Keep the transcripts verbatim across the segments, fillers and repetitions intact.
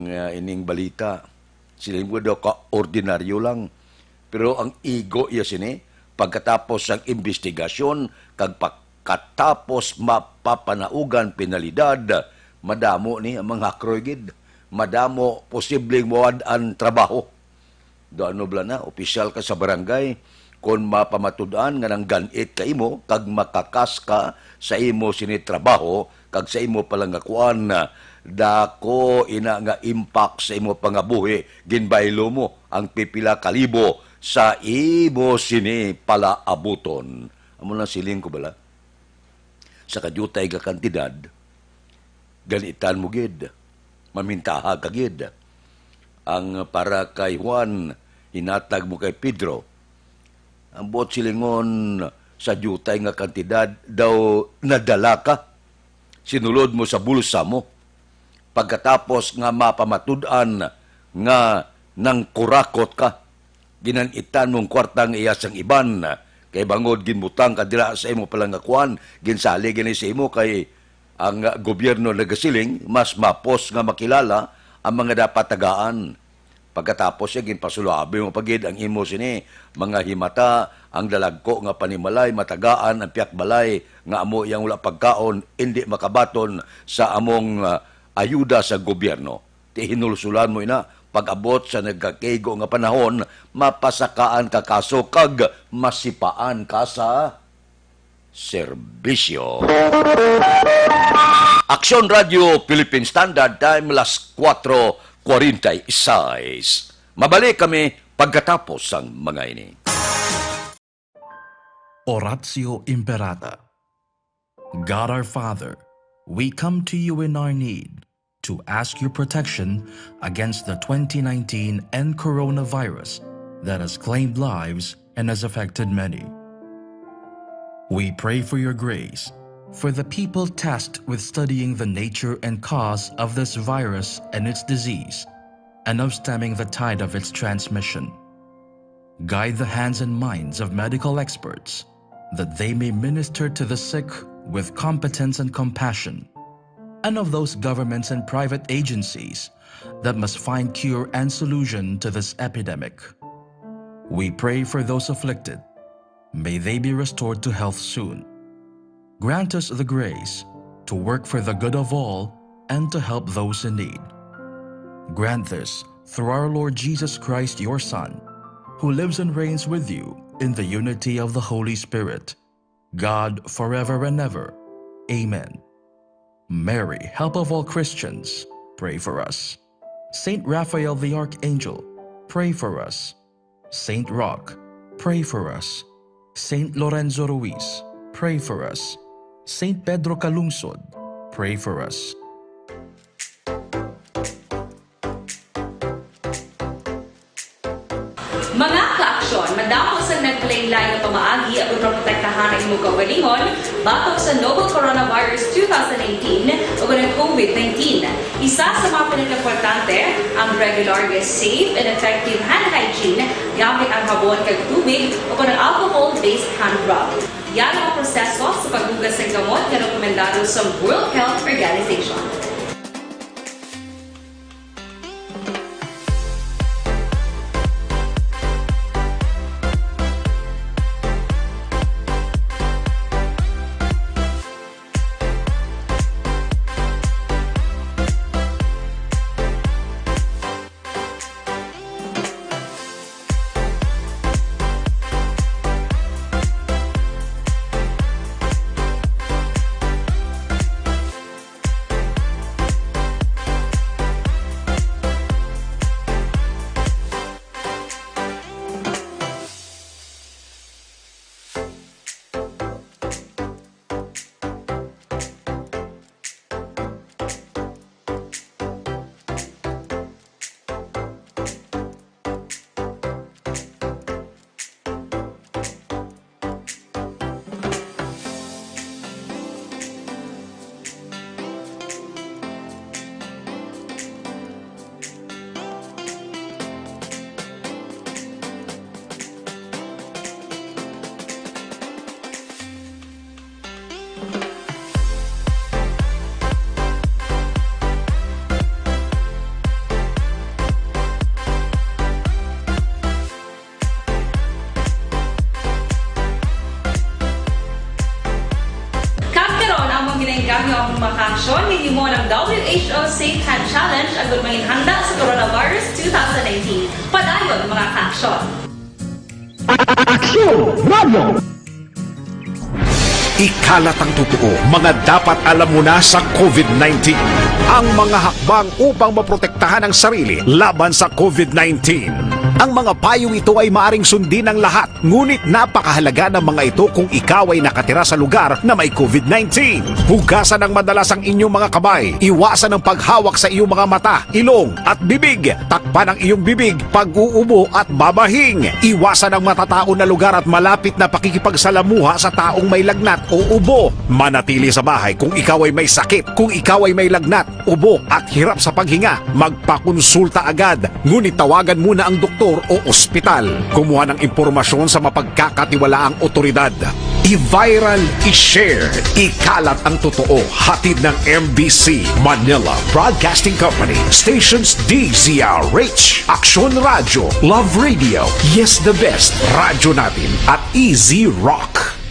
nga ining balita. Siling mo daw ka ordinaryo lang. Pero ang igo iya sini, pagkatapos sang imbestigasyon, kag pagkatapos mapapanaugan penalidad, madamo ni ang mga hakroy gid. Madamo posibleng mawad-an trabaho. Do ano bala na, opisyal ka sa barangay, kon mapamatud-an nga nanggan-it ka imo kag makakas ka sa imo sini trabaho kag sa imo palangakuan, dako ina nga impact sa imo pangabuhi, ginbaylo mo ang pipila ka libo sa imo sini palaabuton. Amo lang siling ko bala. Sa kadiutay nga kantidad, ganitan mo gid, mamintaha ka gid. Ang para kay Juan, hinatag mo kay Pedro. Ang buot silingon, sa diutay nga kantidad daw nadala ka, sinulod mo sa bulsa mo. Pagkatapos nga mapamatud-an nga nangkurakot ka, ginan-itan mong kwarta nga iya sang iban, kay bangod ginbutang ka dira sa imo palangakuan, ginsalig ini sa imo kay ang gobyerno nagasiling mas mapos nga makilala ang mga dapat tagaan. Pagkatapos siya, ginpasulabi mo pa gid ang imo sini mga himata, ang dalagko nga panimalay, matagaan ang pihak balay nga amo iyang wala pagkaon, indi makabaton sa among, ah, ayuda sa gobyerno. Ti hinulsulan mo ina, pag-abot sa nagakaigo nga panahon, mapasakaan ka kaso kag masipaan ka sa serbisyo. Aksyon Radio Philippine Standard Time, las kuwatro kwarenta y seis. Mabalik kami pagkatapos sang mga ini. Oratio Imperata. God our Father, we come to you in our need to ask your protection against the twenty nineteen N coronavirus that has claimed lives and has affected many. We pray for your grace for the people tasked with studying the nature and cause of this virus and its disease, and of stemming the tide of its transmission. Guide the hands and minds of medical experts, that they may minister to the sick with competence and compassion, and of those governments and private agencies that must find cure and solution to this epidemic. We pray for those afflicted. May they be restored to health soon. Grant us the grace to work for the good of all and to help those in need. Grant this through our Lord Jesus Christ, your Son, who lives and reigns with you in the unity of the Holy Spirit, God, forever and ever. Amen. Mary, help of all Christians, pray for us. Saint Raphael the Archangel, pray for us. Saint Roch, pray for us. Saint Lorenzo Ruiz, pray for us. Saint Pedro Calungsod, pray for us. Mga kaaksyon, madamo sang naglain-lain nga pamaagi aron maprotektahan ang imong kaugalingon batok sa novel coronavirus two thousand nineteen o kon ang COVID nineteen. Isa sa mga pinakaimportante ang regular nga safe and effective hand hygiene gamit ang habon kag tubig o kon ang alcohol-based hand rub. Yara ang proseso sa paghugas sang kamot nga rekomendado sa World Health Organization. Mangin handa sa Coronavirus two thousand nineteen. Padayon, mga ka-aksyon. Aksyon Radio! Ikalat ang totoo, mga dapat alam mo na sa COVID nineteen. Ang mga hakbang upang maprotektahan ang sarili laban sa COVID nineteen. Ang mga payong ito ay maaring sundin ng lahat, ngunit napakahalaga ng mga ito kung ikaw ay nakatira sa lugar na may COVID nineteen. Hugasan ng madalas ang inyong mga kamay. Iwasan ang paghawak sa iyong mga mata, ilong, at bibig. Takpan ang iyong bibig pag-uubo at babahing. Iwasan ang matataon na lugar at malapit na pakikipagsalamuha sa taong may lagnat o ubo. Manatili sa bahay kung ikaw ay may sakit. Kung ikaw ay may lagnat, ubo, at hirap sa paghinga, magpakonsulta agad. Ngunit tawagan muna ang doktor o ospital. Kumuha ng impormasyon sa mapagkakatiwalaang otoridad. I-viral, i-share, ikalat ang totoo. Hatid ng M B C Manila Broadcasting Company, stations D Z R H, Aksyon Radyo, Love Radio, Yes the Best, Radyo Natin, at Easy Rock.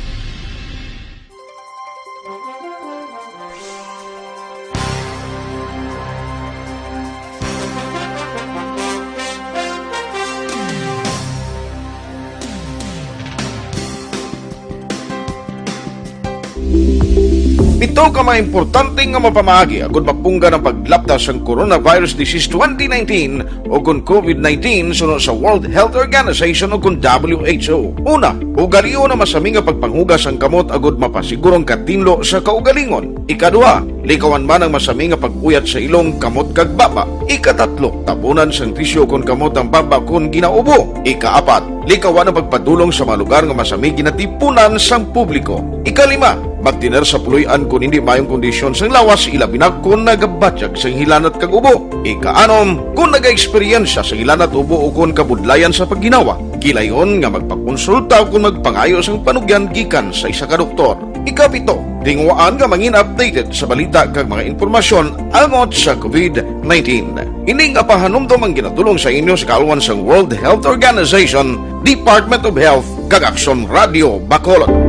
Pito ka mga importante nga mapamaagi agud mapunggan ang paglapta sang coronavirus disease twenty nineteen o kon COVID nineteen suno sa World Health Organization o kon W H O. Una, ugalion ang masami nga pagpanghugas sang kamot agud mapasiguro ang katinlo sa kaugalingon. Ikaduha, likawan man ang masami nga pag-uyat sa ilong, kamot, kag baba. Ikatatlo, tabunan sang tisyu kon kamot ang baba kon ginaubo. Ikaapat, likawan ang pagpadulong sa mga lugar nga masami ginatipunan sang publiko. Ikalima, magtener sa puloy-an kon hindi maayong kondisyon sang lawas, ilabi na kon nagabatyag sang hilanat kag ubo. Ikaanom, kon nagaeksperyensya sa hilanat, ubo, o kon kabudlayan sa pagginawa, gilayon nga magpakonsulta o kon magpangayo sang panugyan gikan sa isa ka doktor. Ikapito, tinguhaan nga mangin updated sa balita kag mga impormasyon angot sa COVID nineteen. Ini nga pahanumdom ang ginadul-ong sa inyo sa kaalwan sang World Health Organization, Department of Health, kag Aksyon Radio Bacolod.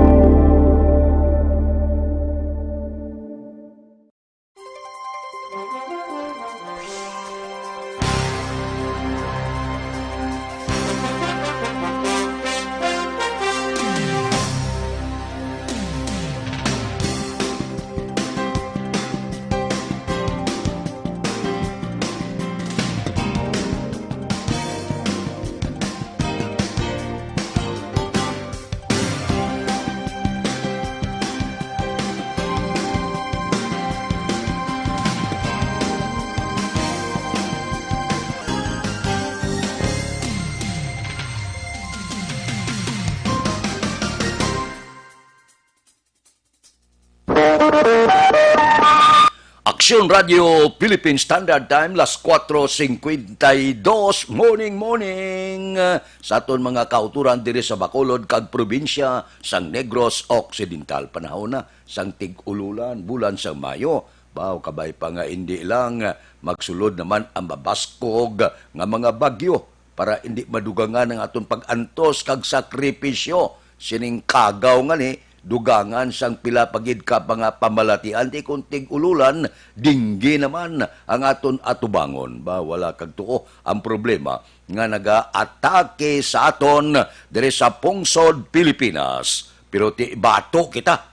Aksyon Radio Philippine Standard Time, las kuatro singkwenta y dos. Morning, morning, sa aton mga kauturan diri sa Bacolod kag probinsya sang Negros Occidental. Panahon na sang tig-ululan, bulan sang Mayo. Baw, kabay pa nga indi lang magsulod naman ang mabaskog nga mga bagyo para indi madugangan ang aton pag-antos kag sakripisyo. Sining kagaw nga ni, dugangan sang pila pa gid ka mga pamalatian, ti kon tig-ululan, dinggi naman ang aton atubangon. Ba, wala kag tuo ang problema nga nagaatake sa aton diri sa pungsod Pilipinas. Pero ti bato kita.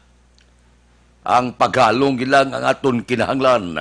Ang paghalong gid lang ang aton kinahanglan.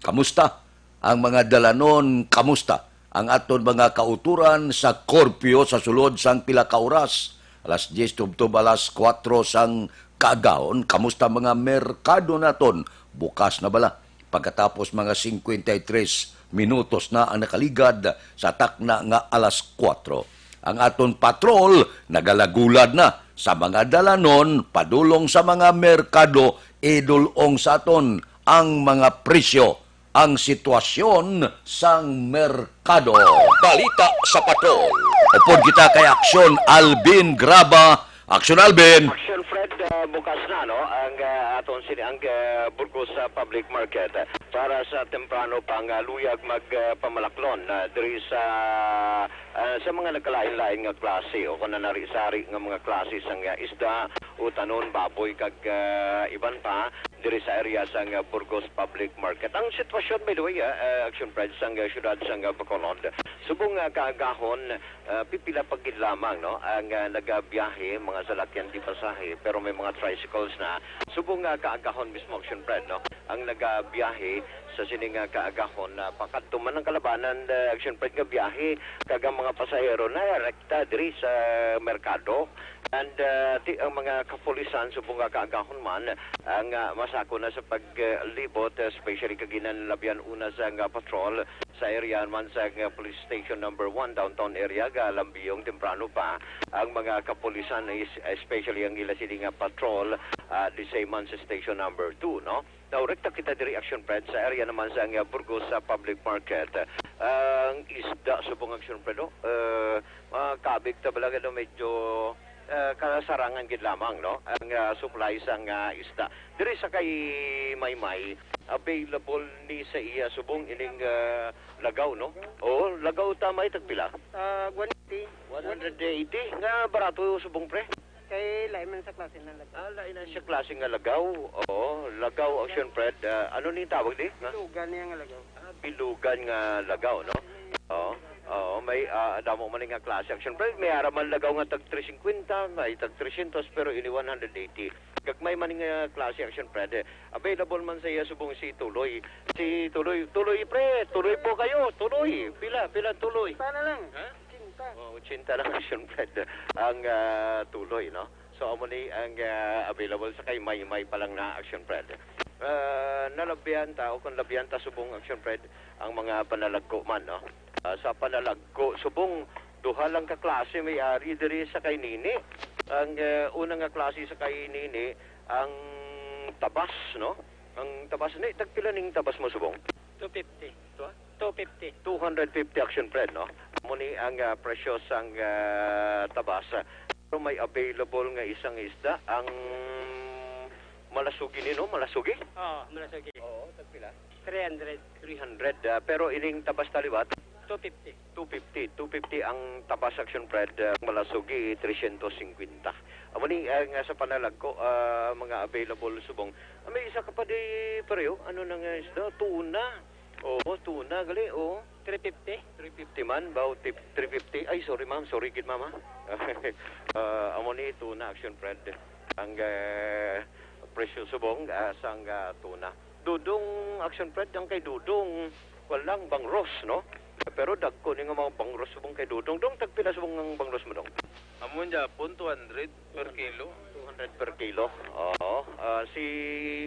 Kamusta ang mga dalanon? Kamusta ang aton mga kauturan sa korpyo sa sulod sang pila ka oras? Alas diyes tubtob alas kuwatro sang kaagahon. Kamusta mga merkado naton? Bukas na bala? Pagkatapos mga singkwenta y tres minutos na ang nakaligad sa takna nga alas kuwatro. Ang aton patrol nagalagulad na sa mga dalanon padulong sa mga merkado, idul-ong sa aton ang mga presyo, ang sitwasyon sang merkado. Balita sa patrol. Upod kita kay Aksyon Alvin Graba. Aksyon Alvin. Action Fred, uh, Bukas na, no, ang, ah, aton sini ang, ah, Burgos sa public market para sa temprano pang, ah, luyag mag, ah, pamalaklon, ah, diri sa, ah, sa mga nagkalain-lain nga klase o kung nanari-sari nga mga klase sang, ah, isda, utanon, baboy kag, ah, iban pa diri sa area sang, ah, Burgos Public Market. Ang sitwasyon, by the way, ah, ah, Action Fred, sang, ah, siyudad sang, ah, Bacolod, subong nga kaagahon, ah, pipila pa gid lamang, no, ang, ah, nagabiyahe, mga salakyan di pasahe, pero may mga tricycles na. Subong nga kaagahon mismo, Action Fred, no, ang nagabiyahe sa sini nga kaagahon na pakadto man ang kalabanan, ah, Action Fred, nga biyahe, kag ang mga pasahero na rekta diri sa merkado. And, ah, ti-, ang mga kapulisan, subong nga kaagahon man, ang, ah, masako na sa paglibot, especially kag ginanlabihan una sa nga patrol, sa area man sa nga Police Station Number One, downtown area, galambiyong temprano pa ang mga kapulisan, is-, especially ang ila sini nga patrol, ah, di same man sa Station Number Two, no? Now, rekta kita diri, Action Fred, sa area naman sa nga Burgos sa public market. Ang isda subong, Action Fred, no? Eh, mga kabig ta bala, ano, medyo, eh, kasarangan gid lamang, no? Ang, ah, supply sang, ah, isda. Diri sa kay Maymay, available ni sa iya subong ining, ah, lagaw, no? Oo, lagaw ta may tagpila? Ah, one eighty. One hundred eighty? Nga barato subong, pre? Kay lain man sa klase ng lagaw. Ah, lain na siya klase nga lagaw. Oo, lagaw, Action Fred. Ah, ano ni tawag di? Ha? Bilugan niya nga lagaw. Ah, bilugan nga lagaw, no? Oo. Oo, may, ah, damo man nga klase, Action Fred. May ara man lagaw nga tag three fifty, may tag three hundred, pero ini one hundred eighty. Gagmay man nga klase, Action Fred. Available man sa iya subong si Tuloy. Si Tuloy, Tuloy, pre, Tuloy po kayo, Tuloy. Pila, pila Tuloy? Paano lang? Ha? Ochenta. Oh, ochenta lang, Action Fred, ang, ah, Tuloy, no? So, amo ni ang, ah, available sa kay Maymay pa lang na, Action Fred. Ah, nalabihan ta, o kung labihan ta subong, Action Fred, ang mga panalagko man, no? Ah, sa panalagko, subong duha lang ka klase may ari diri sa kay Nini. Ang, ah, una nga klase sa kay Nini, ang tabas, no? Ang tabas ni, tagpila ning tabas mo subong? Two fifty. Two? Two fifty. Two hundred fifty, Action Fred, no? Amo ni ang, ah, presyo sang, ah, tabas. Pero may available nga isang isda, ang malasugi ni, no? Malasugi? Oo, malasugi. Oo, tagpila? Three hundred. Three hundred, ah, pero ining tabas ta liwat? Two fifty. Two fifty. Two fifty ang tabas, Action Fred, ah, malasugi, trescientos cincuenta. Amo ni, ah, nga sa panalagko, ah, mga available subong. Ah, may isa ka pa di, pareho. Ano na nga isda? Tuna. Oo, tuna, gali, oo. Three fifty? Three fifty man, bao, tip-, three fifty. Ay, sorry, ma'am. Sorry gid, mama. Ah, amo ni tuna, Action Fred. Ang, eh, presyo subong, ah, sang, ah, tuna. Dudong, Action Fred, ang kay Dudong, walang bangros, no? Pero dagko ni nga mga bangros subong kay Dudong. Dong, tagpila subong ang bangros mo, Dong? Amo niya, pon two hundred per kilo. Two hundred per kilo. Oo. Ah, si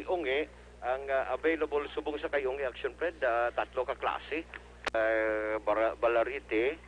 Ungi, ang, ah, available subong sa kay Ungi, Action Fred, ah, tatlo ka klase. Ah, bara-, balarete,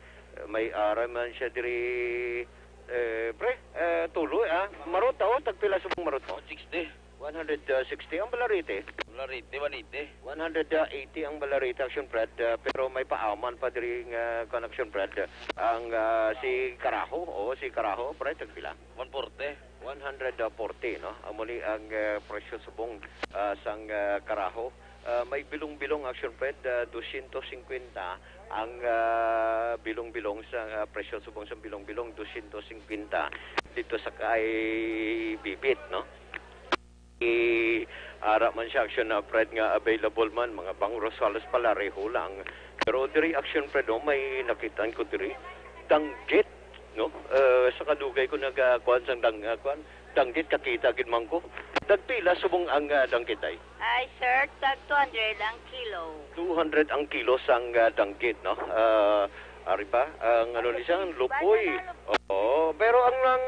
may ara man siya diri, eh, pre, eh, tuloy, ah. Marot, oh, tagpila subong marot mo? One sixty. One hundred sixty ang balarete. Balarete, one eighty. One hundred eighty ang balarete, Action Fred, ah, pero may paaman pa diri nga, kan, Action Fred. Ang, ah, si Karaho, oh, si Karaho, pre, tagpila? One forty. One hundred forty, no? Amo ni ang, ah, presyo subong, ah, sang, ah, Karaho. Ah, may bilong-bilong, Action Fred, ah, dosyentos singkwenta ang, ah, bilong-bilong sa, ah, presyo subong sang bilong-bilong, dosyentos singkwenta dito sa kay Bibit, no? I-, ara man siya, Action, ah, Fred, nga available man, mga bangros halos palareho lang. Pero diri, Action Fred, oh, may nakitaan ko diri. Danggit, no? Eh, sa kadugay ko nagakuan sang dang-, ah, kuan, danggit, kakita gid man ko. Tagpila subong ang, ah, danggit ay? Ay, sir, tag two hundred ang kilo. Two hundred ang kilo sang, ah, danggit, no? Ah, ari pa, ang ano ni siya, ang lupoy. Oo, pero ang, ang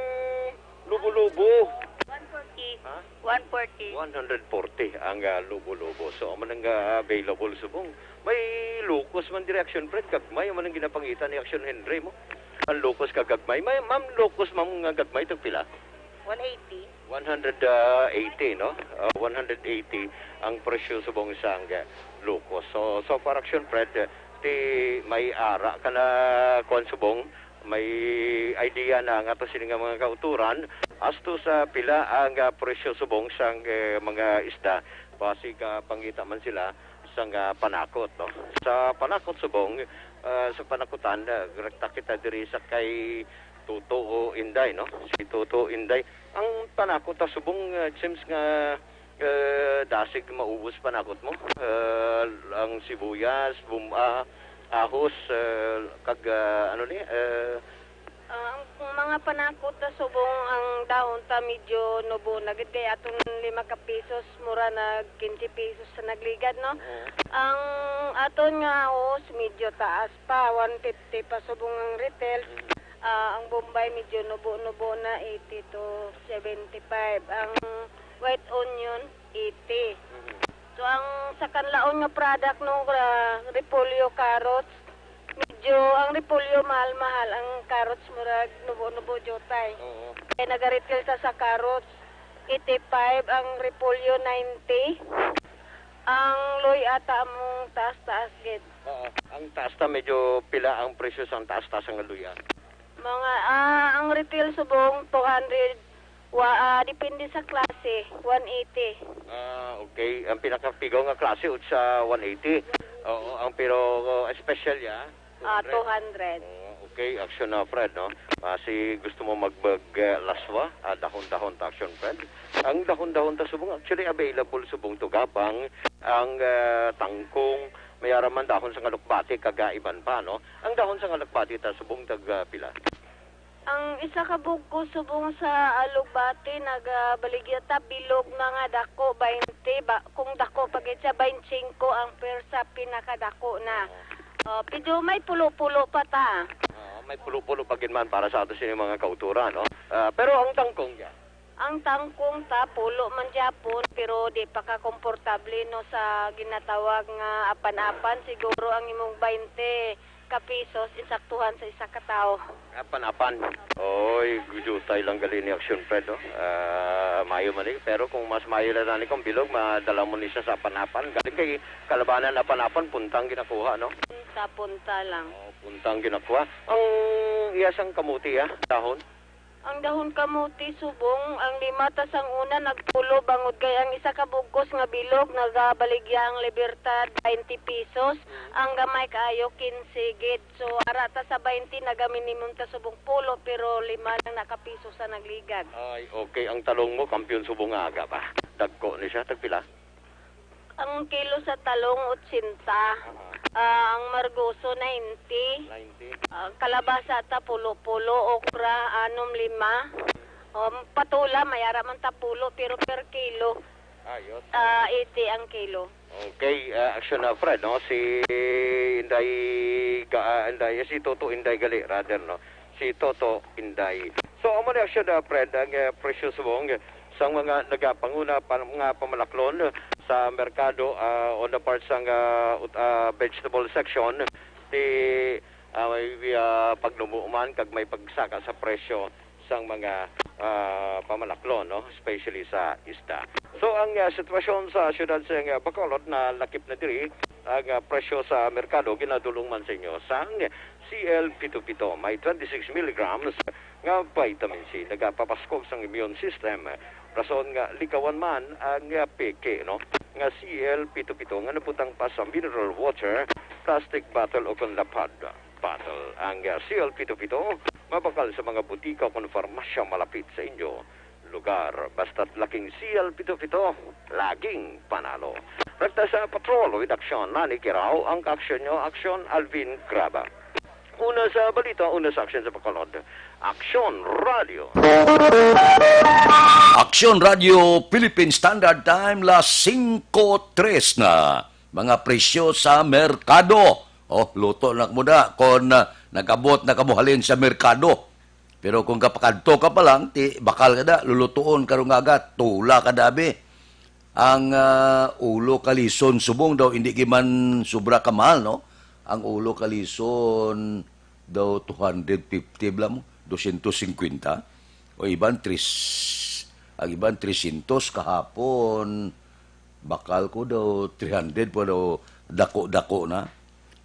lubo-lubo. One forty. Ha? One forty. One hundred forty ang, ah, lubo-lubo. So, amo nang, ah, available subong. May locos man diri, Action Fred, gagmay man ang ginapangita ni Action Henry mo. Ang locos ka gagmay. May, ma'am, locos, ma'am, nga gagmay, tagpila? One eighty. One hundred eighty, no? Ah, one hundred eighty ang presyo subong sang, ah, locos. So, so far, Action Fred, eh, ti may ara ka na, kuwan, subong, may idea na nga to sini nga mga kauturan, As to sa pila ang, ah, presyo subong sang, eh, mga isda, basi ka pangita man sila sang, ah, panakot, no? Sa panakot subong, ah, sa panakutan, ah, rekta kita diri sa kay Toto o Inday, no? Si Toto Inday. Ang panakot ta subong, ah, seems nga, eh, dasig maubos panakot mo. Eh, ang sibuyas, bum-, ah, ahos, eh, kag, ah, ano ni, eh, Ah, ang mga panakot na subong, ang dahon ta medyo nubo na gid kay aton lima ka pesos, mura nag quince pesos sa nagligad, no? Oo. Ang aton nga ahos medyo taas pa, one fifty pa subong ang retail. Mhm. Ah, ang Bombay medyo nubo-nubo na, eighty to seventy-five. Ang white onion, eighty. Mhm. So, ang sa kanlaon nga product, no, ra-, repolyo, carrots, medyo ang repolyo mahal-mahal, ang carrots murag nubo-nubo jutay. Oo. Kaya naga-retail ta sa carrots, eighty-five, ang repolyo, ninety. Ang luy ata among taas-taas gid. Oo. Ang taas ta, medyo pila ang presyo sang taas-taas nga luya? Mga, ah, ang retail subong, two hundred. Wa, ah, depende sa klase, one eighty. Ah, okay. Ang pinakapigaw nga klase ut sa one eighty. Oo, ang pero, oh, special ya, Ah, two hundred. Two hundred. Oh, okay, action na, Fred, no? Ah, si gusto mo magbag, eh, laswa, ah, dahon-dahon ta action, Fred. Ang dahon-dahon ta subong, actually available subong to gabang, ang, eh, tangkong, may ara man dahon sa ngalukbati, kag iban pa, no? Ang dahon sa ngalukbati ta subong tag, ah, pila? Ang isa ka bugkos subong sa alugbati nagabaligya ta bilog na nga dako, baynte ba, kung dako pa gid siya, baynte singko ang pwersa, pinakadako na. Oo. Oh, pero may pulo-pulo pa ta. Oo, may pulo-pulo pa gid man para sa ato sini mga kauturan, no? Ah, pero ang tangkong ya? Ang tangkong ta, pulo man gyapon, pero di pa ka komportable, no, sa ginatawag nga apan-apan. Siguro ang imong baynte ka pesos, insaktuhan sa isa ka tawo. Apan-apan. Oy, gujutay lang gali ni Action Fred, no? Ah, mayo man ni. Pero kung mas mayo lang ni kung bilog, madala mo ni siya sa apan-apan. Galing kay kalabanan apan-apan, puntang ginakuha, no? Punta-punta lang. Oh, puntang ginakuha. Ang iya sang kamuti, ah, dahon? Ang dahon kamuti subong, ang lima ta sang una nagpulo, bangod kay ang isa ka bugkos nga bilog nagabaligya ang libertad, twenty pesos. Mm. Ang gamay kaayo, quince gid. So, ara ta sa twenty, naga-minimum ta subong pulo, pero lima lang na ka piso sa nagligad. Ay, okay. Ang talong mo, kampiyon subong nga aga ba? Dagko ni siya, tagpila? Ang kilo sa talong, otsenta. Aha. Ah, ang margoso, ninety. Ninety. Ah, kalabasa ta, pulo-pulo. Okra, anom, lima. Um, patola, may ara man ta pulo, pero per kilo, Ayos. Ah, eighty ang kilo. Okay, ah, action na, Fred, no? Si Inday, Ga-, ah, Inday, si Toto Inday gali, rather, no? Si Toto Inday. So, amo ni action na, Fred, ang, eh, presyo subong sang mga nagapanguna pa, nga pamalaklon sa merkado, ah, on the part sang, ah, ut-, ah, vegetable section, ti, ah, may, ah, pagnumo man kag may pagsaka sa presyo sang mga, ah, pamalaklon, no? Especially sa isda. So, ang, ah, sitwasyon sa siyudad sa, ah, Bacolod, nalakip na diri ang, ah, presyo sa merkado, ginadulong man sa inyo sang C L pito pito. May twenty-six milligrams nga vitamin C, nagapapaskog sang immune system. Rason nga likawan man ang, ah, peke, no, nga C L pito pito nga nabutang pa sa mineral water, plastic bottle o kon lapad bottle. Ang, ah, C L pito pito mabakal sa mga butika o kon farmasya malapit sa inyo lugar. Basta't laking C L pito pito, laging panalo. Rekta sa Patrol with Action, Nani Kirao, ang aksyon nyo, Aksyon Alvin Graba. Una sa balita, una sa aksyon sa Bacolod, Aksyon Radio. Aksyon Radio Philippine Standard Time, las singko tres na. Mga presyo sa merkado. Oh, luto na mo na kon, ah, nag-abot na kamo halin sa merkado. Pero kung kapakadto ka pa lang, ti bakal ka da, lulutuon karong aga, tula ka da, abi. Ang, ah, ulo kalison subong daw, hindi gid man sobra ka mahal, no? Ang ulo kalison daw two hundred fifty bala mo, dosyentos singkwenta. O iban, tris-, ang iban, tresyentos kahapon. Bakal ko daw, three hundred pa daw, dako-dako na.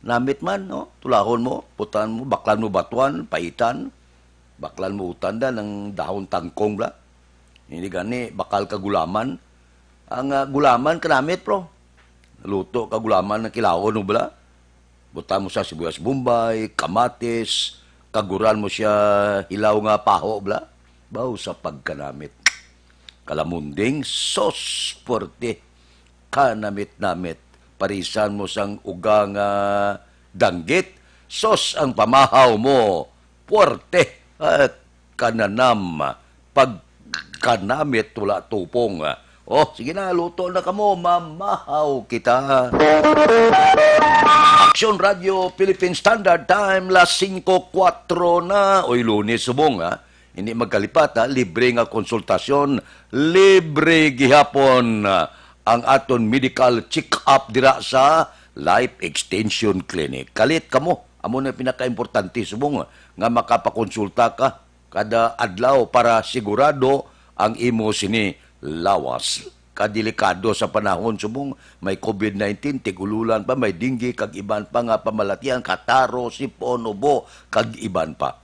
Namit man, no? Tulahon mo, putan mo, baklan mo batuan, paitan. Baklan mo utan da ng dahon tangkong bala. Hindi gani, bakal ka gulaman. Ang, ah, gulaman kanamit, bro. Luto ka gulaman nga kilawon, no bala? Butang mo sa sibuyas Bombay, kamatis, kaguran mo siya hilaw nga paho, bala? Baw sa pagkanamit. Kalamunding, sos, puwerte. Kanamit-namit. Parisan mo sang uga nga danggit. Sos ang pamahaw mo. Puwerte. At kananam. Pagkanamit wala tupong. Oh, sige na, luto na kamo, mamahaw kita. Action Radio Philippine Standard Time, las singko kuwatro na. Oy, Lunes subong, ha? Hindi magkalipat, ha? Libre nga konsultasyon, libre gihapon, ah, ang aton medical check-up dira sa Life Extension Clinic. Kalit kamo, amo na pinakaimportante subong nga makapakonsulta ka kada adlaw para sigurado ang imo sini lawas. Kadelikado sa panahon subong may COVID nineteen, tig-ululan pa, may dengue, kag iban pa nga pamalatian, kataro, sipon, ubo, kag iban pa.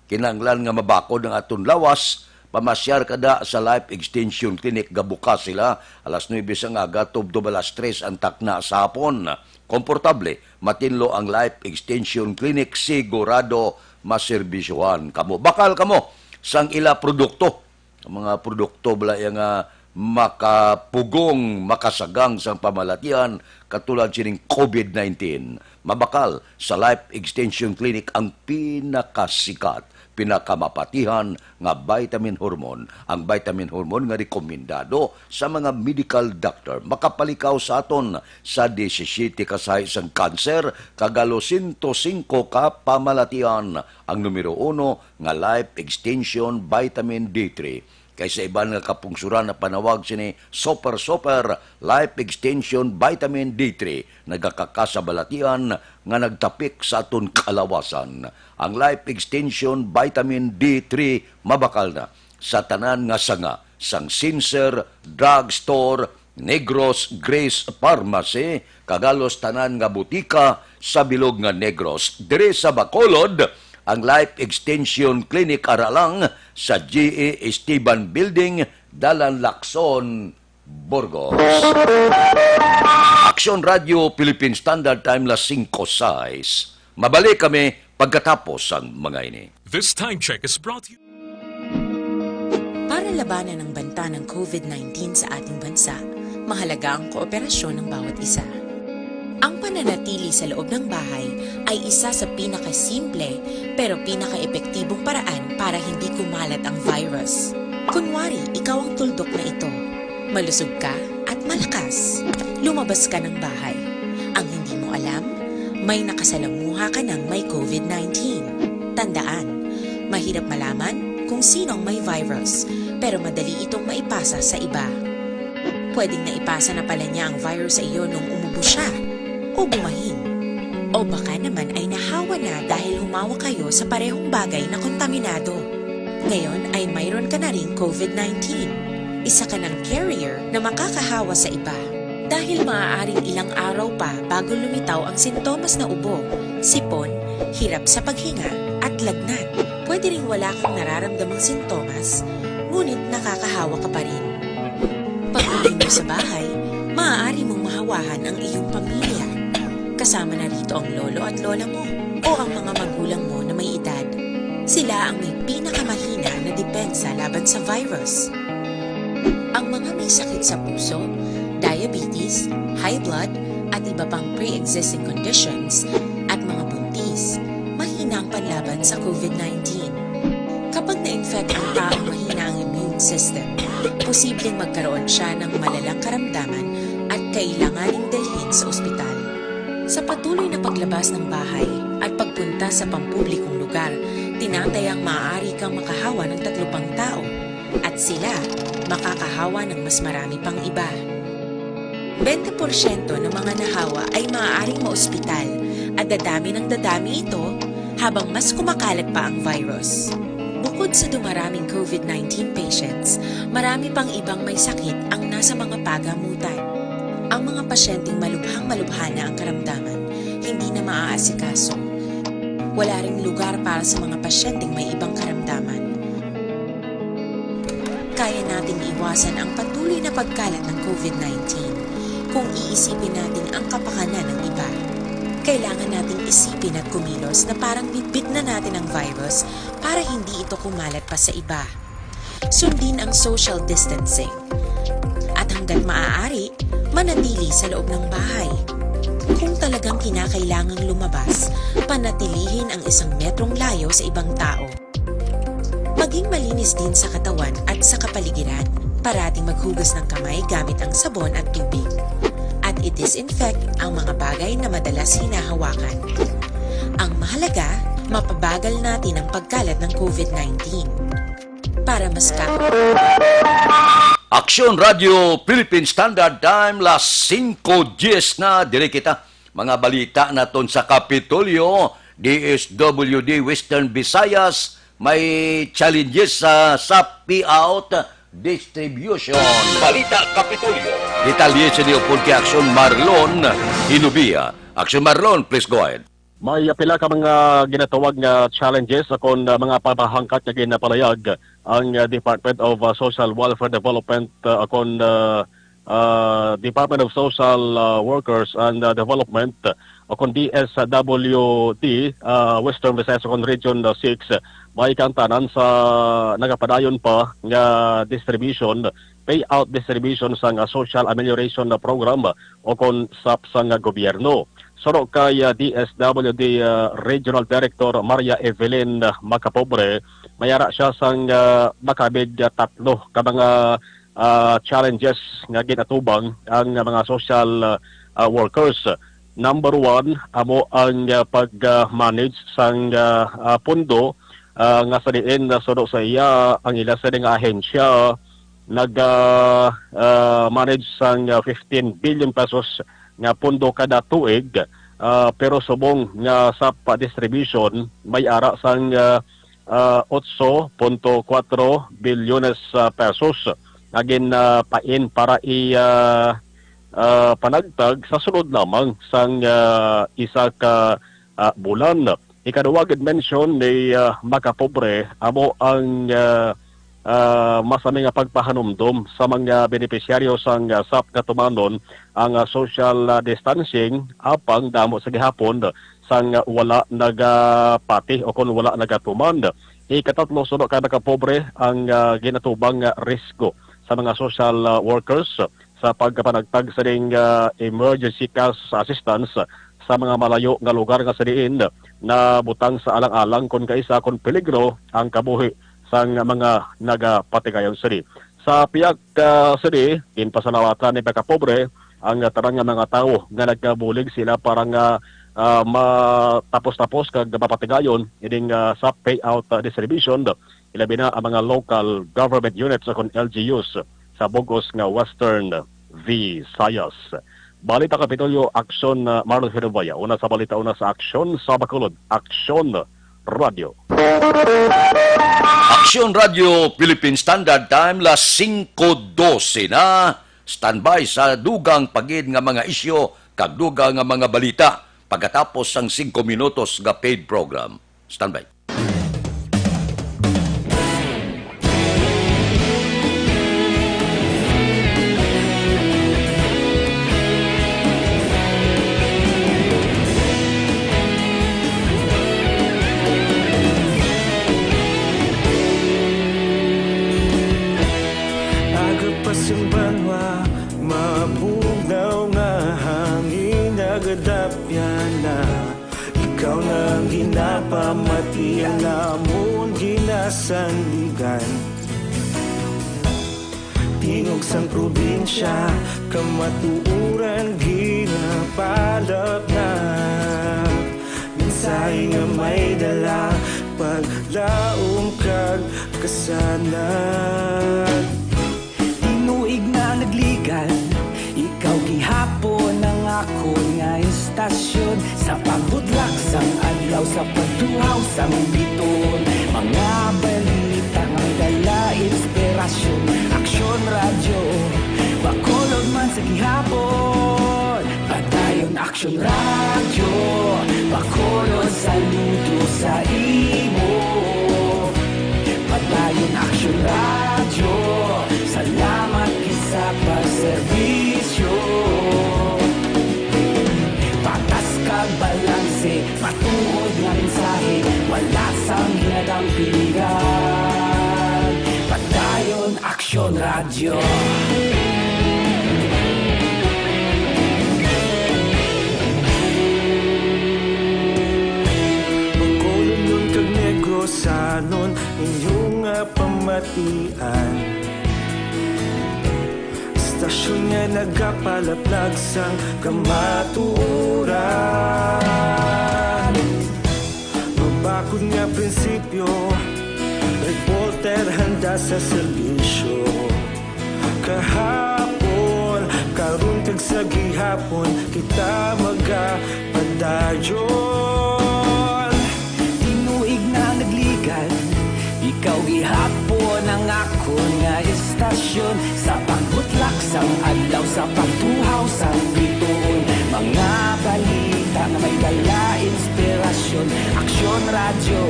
Kinahanglan nga mabakod ang aton lawas. Pamasyar kada sa Life Extension Clinic. Gabukas sila alas nuebe sang aga tubtob alas tres ang takna sa hapon. Komportable, matinlo ang Life Extension Clinic, sigurado maserbisyohan kamo. Bakal kamo sang ila produkto. Ang mga produkto bala iya nga makapugong, makasagang sang pamalatian, katulad sining COVID nineteen. Mabakal sa Life Extension Clinic ang pinakasikat, pinakamapatihan nga vitamin hormone, ang vitamin hormone nga rekomendado sa mga medical doctor. Makapalikaw sa aton sa disisiyete ka sahi sang kanser, kag alos sento singko ka pamalatian. Ang numero uno nga Life Extension Vitamin D three. Kay sa iban nga kapungsuran, ang panawag sini Super Super Life Extension Vitamin D three, nagakakasabalatian nga nagtapik sa aton kalawasan. Ang Life Extension Vitamin D three mabakal na sa tanan nga sanga sang Sincere Drugstore, Negros Grace Pharmacy, kag halos tanan nga butika sa bilog nga Negros. Diri sa Bacolod, ang Life Extension Clinic ara lang sa G E Esteban Building, Dalan Lacson, Burgos. Action Radio Philippine Standard Time, las singko sais. Mabalik kami pagkatapos sang mga ini. This time check is brought to you. Para labanan ang banta ng COVID nineteen sa ating bansa, mahalaga ang kooperasyon ng bawat isa. Ang pananatili sa loob ng bahay ay isa sa pinakasimple pero pinakaepektibong paraan para hindi kumalat ang virus. Kunwari, ikaw ang tuldok na ito. Malusog ka at malakas. Lumabas ka ng bahay. Ang hindi mo alam, may nakasalamuha ka ng may COVID nineteen. Tandaan, mahirap malaman kung sino ang may virus, pero madali itong maipasa sa iba. Pwedeng naipasa na pala niya ang virus sa iyo nung umubo siya o bumahin. O baka naman ay nahawa na dahil humawak kayo sa parehong bagay na kontaminado. Ngayon ay mayroon ka na ring COVID nineteen. Isa ka ng carrier na makakahawa sa iba. Dahil maaaring ilang araw pa bago lumitaw ang sintomas na ubo, sipon, hirap sa paghinga, at lagnat. Pwede ring wala kang nararamdamang sintomas, ngunit nakakahawa ka pa rin. Pag-uwi mo sa bahay, maaari mong mahawahan ang iyong pamilya. Kasama na rito ang lolo at lola mo o ang mga magulang mo na may edad. Sila ang may pinakamahina na depensa laban sa virus. Ang mga may sakit sa puso, diabetes, high blood, at iba pang pre-existing conditions, at mga buntis, mahina ang panlaban sa COVID nineteen. Kapag na-infect ang taong mahina ang immune system, posibleng magkaroon siya ng malalang karamdaman at kailanganing dalhin sa ospital. Sa patuloy na paglabas ng bahay at pagpunta sa pampublikong lugar, tinatayang maaari kang makahawa ng tatlo pang tao, at sila makakahawa ng mas marami pang iba. Bente porsyento ng mga nahawa ay maaaring maospital at dadami ng dadami ito habang mas kumakalat pa ang virus. Bukod sa dumaraming COVID nineteen patients, marami pang ibang may sakit ang nasa mga pagamutan. Ang mga pasyenteng malubhang-malubha na ang karamdaman, hindi na maaasikaso. Wala ring lugar para sa mga pasyenteng may ibang karamdaman. Kaya nating iwasan ang patuloy na pagkalat ng covid nineteen kung iisipin natin ang kapakanan ng iba. Kailangan nating isipin at kumilos na parang bitbit na natin ang virus para hindi ito kumalat pa sa iba. Sundin ang social distancing. At hanggat maaari, manatili sa loob ng bahay. Kung talagang kinakailangang lumabas, panatilihin ang isang metrong layo sa ibang tao. Maging malinis din sa katawan at sa kapaligiran. Parating maghugas ng kamay gamit ang sabon at tubig. At i-disinfect ang mga bagay na madalas hinahawakan. Ang mahalaga, mapabagal natin ang pagkalat ng covid nineteen. Para mas ka- Aksyon Radio Philippine Standard Time, las singko diyes na, diri kita. Mga balita naton sa Kapitolyo, D S W D Western Visayas, may challenges sa, sa payout distribution. Balita Kapitolyo. Detalye sa niyo pod kay Aksyon Marlon Hinubia. Aksyon Marlon, please go ahead. May pila ka mga ginatawag nga challenges akon, uh, mga pamahangkat nga ginapalayag ang, uh, Department of, uh, Social Welfare Development, uh, akon, uh, uh, Department of Social, uh, Workers and, uh, Development, uh, akon D S W D, uh, Western Visayas akon Region, uh, six, uh, may kaangtanan sa nagapadayon pa nga distribution, payout distribution sang, uh, Social Amelioration, uh, Program, uh, o kon sap sang gobyerno. Suno kay, ah, D S W D, ah, Regional Director Maria Evelyn, ah, Macapobre, may ara siya sang, ah, makabig, ah, tatlo ka mga, ah, challenges nga ginatubang ang mga social, ah, ah, workers. Number one, amo ang, ah, pag, ah, manage sang, ah, ah, pundo, ah, nga sa diin, ah, suno sa iya, ang ila sini nga ahensya nag, ah, ah, manage sang, ah, fifteen billion pesos nga pondo kada tuig, ah, pero subong nga sa pa distribution may ara sang, ah, ah, otso punto kuwatro bilyones, ah, pesos nga gin, ah, pain para i, ah, ah, panagtag sa sulod lamang sang, ah, isa ka, ah, bulan. Ikaduha gid mention ni, ah, Macapobre amo ang, ah, ah, masami nga pagpahanumdom sa mga benepisyaryo sang, ah, sap nga tumanon ang, ah, social, ah, distancing, apang damo sa gihapon sang, ah, wala nagapati o kon wala nagatuman. Ikatatlo, suno kay Macapobre ang, ah, ginatubang nga risgo sa mga social, ah, workers sa pagkapanagtag sa ding, ah, emergency cash assistance sa mga malayo nga lugar nga sa diin nabutang sa alang-alang kon kaisa kon peligro ang kabuhi sang mga nagapatigayon sini. Sa pihak, ah, sini, ginpasalamatan ni Macapobre ang tanan nga mga tawo nga nagabulig sila para nga, ah, matapos-tapos kag mapatigayon ining, ah, sa payout, ah, distribution, ilabi na ang mga local government units o kon L G Us sa bug-os nga Western Visayas. Balita Kapitolyo, Aksyon, ah, Marlon Hinubaya. Una sa balita, una sa Aksyon sa Bacolod, Aksyon Radio. Aksyon Radio Philippine Standard Time, las singko dose na. Standby sa dugang pa gid nga mga isyu kag dugang nga mga balita pagkatapos sang singko minutos nga paid program. Standby. Aga pa sing banwa, mabugnaw nga hangin, nagadapyan na. Ikaw na ang ginapamati, ang amon ginasandigan. Tingog sang probinsya, kamatuoran ginapalapnap. Mensahe nga may dala, paglaom kag kasanag. Tinuig na nagligan, ikaw gihapon ang akon nga istasyon. Sa pagbutlak sang adlaw, sa pagtuhaw sang biton, mga balita nga dala inspirasyon. Aksyon Radyo, Bacolod man sa gihapon. Padayon Aksyon Radyo, Bacolod, saludo sa imo. Padayon Aksyon Radyo, Radyo. Bacolodnon kag Negrosanon, inyo nga pamatian. Estasyon nga nagapalaplag sang kamatuoran. Mabakod nga prinsipyo, reporter handa sa serbisyo. Kahapon, karon kag sa gihapon, kita magapadayon. Tinuig na nagligad, ikaw gihapon ang akon nga estasyon. Sa pagbutlak sang adlaw, sa pagtuhaw sang bituon, mga balita nga may dala inspirasyon. Aksyon Radyo,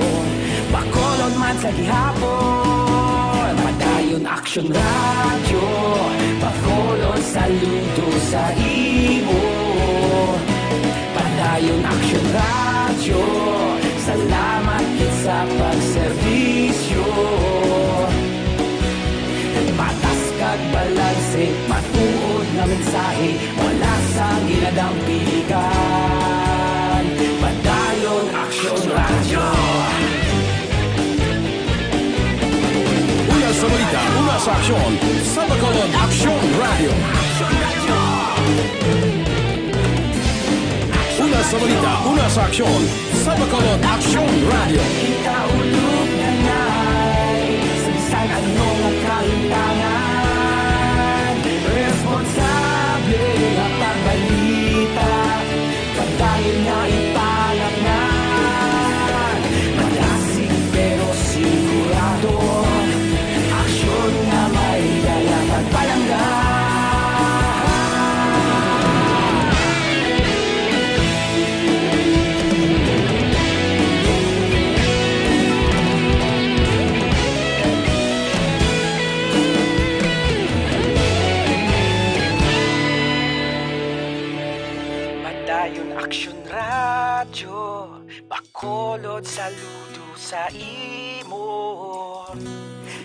Bacolod man sa gihapon. Padayon Aksyon Radyo, Bacolod saludo sa imo. Padayon Aksyon Radyo, salamat gid sa pagserbisyo. Patas kag balanse, matuod nga mensahe, wala sang ginadampigan. Padayon Aksyon Radyo. Una sa balita, una sa aksyon, sa Bacolod Aksyon Radyo. Una sa balita, una sa aksyon, sa Bacolod Aksyon Radyo. Kita ulog na ngay, sa bisan ano nga kahintangan, responsable nga pagbalita. Padayon nga ipalapngan, madasig pero sigurado. Aksyon nga may dala kag palangga. Padayon Aksyon Radyo, Bacolod saludo sa imo.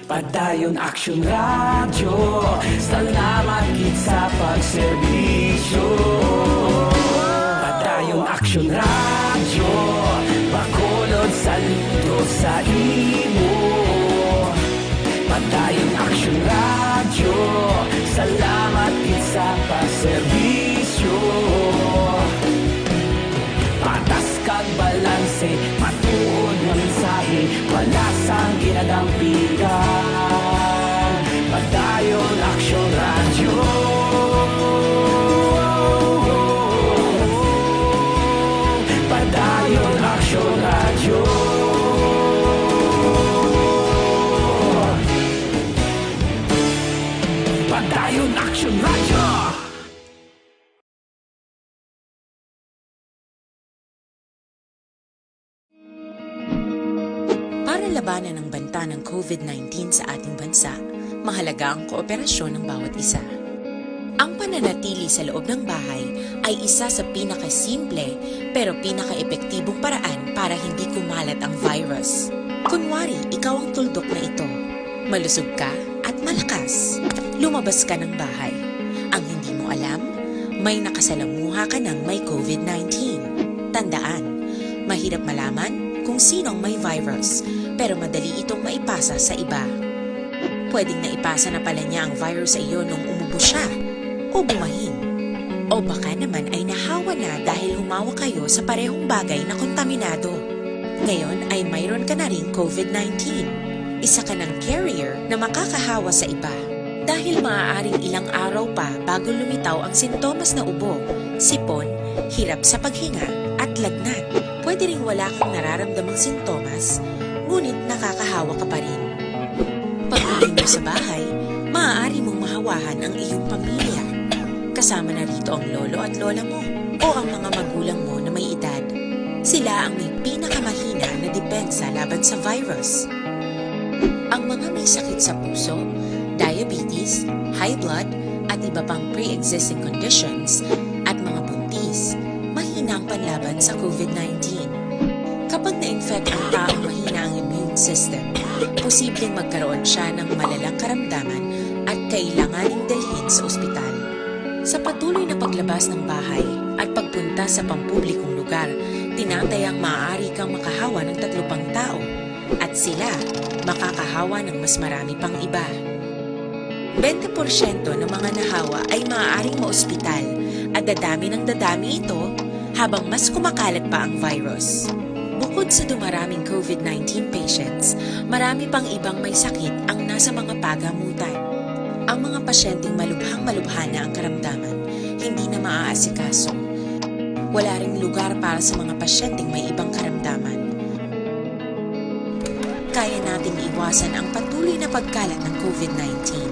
Padayon Aksyon Radyo, salamat gid sa pagserbisyo. Padayon Aksyon Radyo, Bacolod saludo sa imo. Padayon Aksyon Radyo, salamat gid sa pagserbisyo. Patas kag balanse, matuod nga mensahe, wala sang ginadampigan. Padayon Aksyon Radyo. Padayon Aksyon Radyo. Padayon Aksyon Radyo. Para labanan ang banta ng COVID nineteen sa ating bansa, mahalaga ang kooperasyon ng bawat isa. Ang pananatili sa loob ng bahay ay isa sa pinakasimple pero pinakaepektibong paraan para hindi kumalat ang virus. Kunwari, ikaw ang tuldok na ito. Malusog ka at malakas. Lumabas ka ng bahay. Ang hindi mo alam, may nakasalamuha ka ng may COVID nineteen. Tandaan, mahirap malaman kung sino ang may virus, pero madali itong maipasa sa iba. Pwedeng naipasa na pala niya ang virus sa iyo nung umubo siya o bumahin. O baka naman ay nahawa na dahil humawak kayo sa parehong bagay na kontaminado. Ngayon ay mayroon ka na ring COVID nineteen. Isa ka ng carrier na makakahawa sa iba. Dahil maaaring ilang araw pa bago lumitaw ang sintomas na ubo, sipon, hirap sa paghinga, at lagnat. Pwede ring wala kang nararamdamang sintomas, ngunit nakakahawa ka pa rin. Pag-uwi mo sa bahay, maaari mong mahawahan ang iyong pamilya. Kasama na rito ang lolo at lola mo o ang mga magulang mo na may edad. Sila ang may pinakamahina na depensa laban sa virus. Ang mga may sakit sa puso, diabetes, high blood, at iba pang pre-existing conditions, at mga buntis, mahina ang panlaban sa COVID nineteen. Kapag na-infect ang taong mahina ang immune system, posibleng magkaroon siya ng malalang karamdaman at kailanganing dalhin sa ospital. Sa patuloy na paglabas ng bahay at pagpunta sa pampublikong lugar, tinatayang maaari kang makahawa ng tatlo pang tao, at sila makakahawa ng mas marami pang iba. Bente porsyento ng mga nahawa ay maaaring maospital, at dadami ng dadami ito habang mas kumakalat pa ang virus. Bukod sa dumaraming COVID nineteen patients, marami pang ibang may sakit ang nasa mga pagamutan. Ang mga pasyenteng malubhang-malubha na ang karamdaman, hindi na maaasikaso. Wala ring lugar para sa mga pasyenteng may ibang karamdaman. Kaya nating iwasan ang patuloy na pagkalat ng COVID nineteen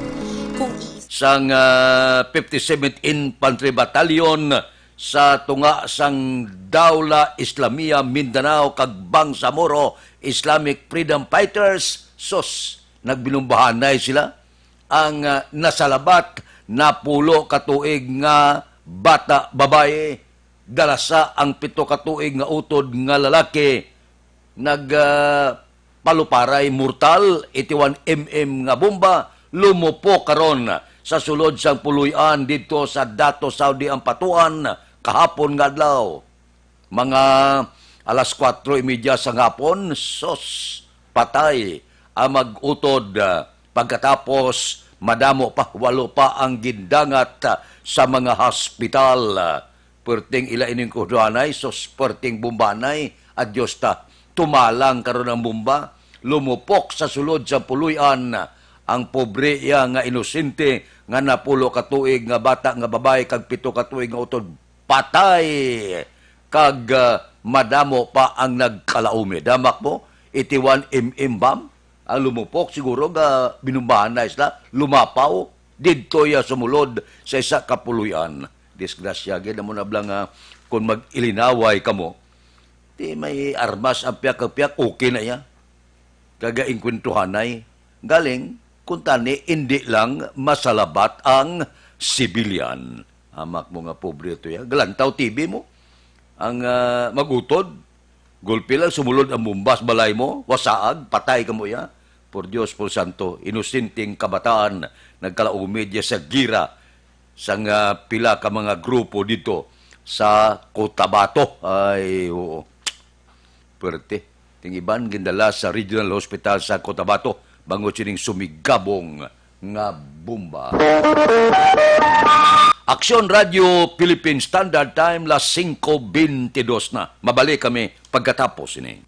kung i- Sang, ah, fifty-seventh Infantry Battalion sa tunga sang Daula Islamia Mindanao kag Bangsamoro Islamic Freedom Fighters, sus, nagbinumbahanay sila. Ang, ah, nasalabat, napulo ka tuig nga bata babayi, dalasa ang pito ka tuig nga utod nga lalaki, nag, ah, paluparay mortal eighty-one M M nga bomba, lumupok karon sa sulod sang puloy-an didto sa Dato Saudi Ampatuan kahapon nga adlaw. Mga alas kuwatro y media sang hapon, sos, patay ang mag-utod. Pagkatapos, madamo pa, walo pa ang gindangat sa mga hospital. Perting ila ining kuhdoanay, sos, perting bombanay, adyos ta. Tumalang karon ang bomba, lumupok sa sulod sa puloy-an ang pobre iya nga inosente nga napulo ka tuig nga bata nga babayi kag pito ka tuig nga utod patay, kag, ah, madamo pa ang nagkalaumid. Hamak mo, eighty-one M M bomb ang lumupok, siguro nga binumbahan na sila, lumapaw, didto iya sumulod sa isa ka puloy-an. Disgrasya gid, amo na bala nga kung mag-ilinaway kamo, di may armas ang piyak-piyak, okay na iya. Kag inkwentruhanay. Galing, kuntani, indi lang masalabat ang sibilyan. Hamak mo nga pobre to ya. Galantaw T V mo. Ang, ah, mag-utod, gulpi lang sumulod ang bomba sa balay mo, wasaag, patay ka mo ya. Por Dios, por Santo, inosenteng kabataan, nagkalaumid ya sa gira sang, ah, pila ka mga grupo dito sa Cotabato. Ay, oo. Pwerte. Ting iban gindala sa Regional Hospital sa Cotabato bangod sining sumigabong nga bomba. Aksyon Radio Philippine Standard Time, las singko bentidos na. Mabalik kami pagkatapos ini.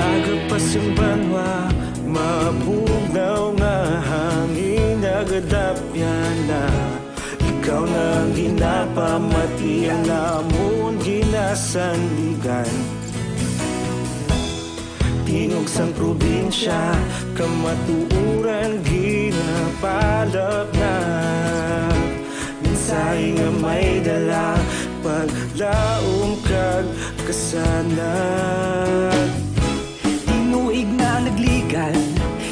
Aga pa sing banwa, mabugnaw nga hangin nagadapyan na. Ikaw na ang ginapamati, ang amon ginasandigan. Tingog sang probinsya, kamatuoran ginapalapnap. Mensahe nga may dala, paglaom kag kasanag. Tinuig na nagligan,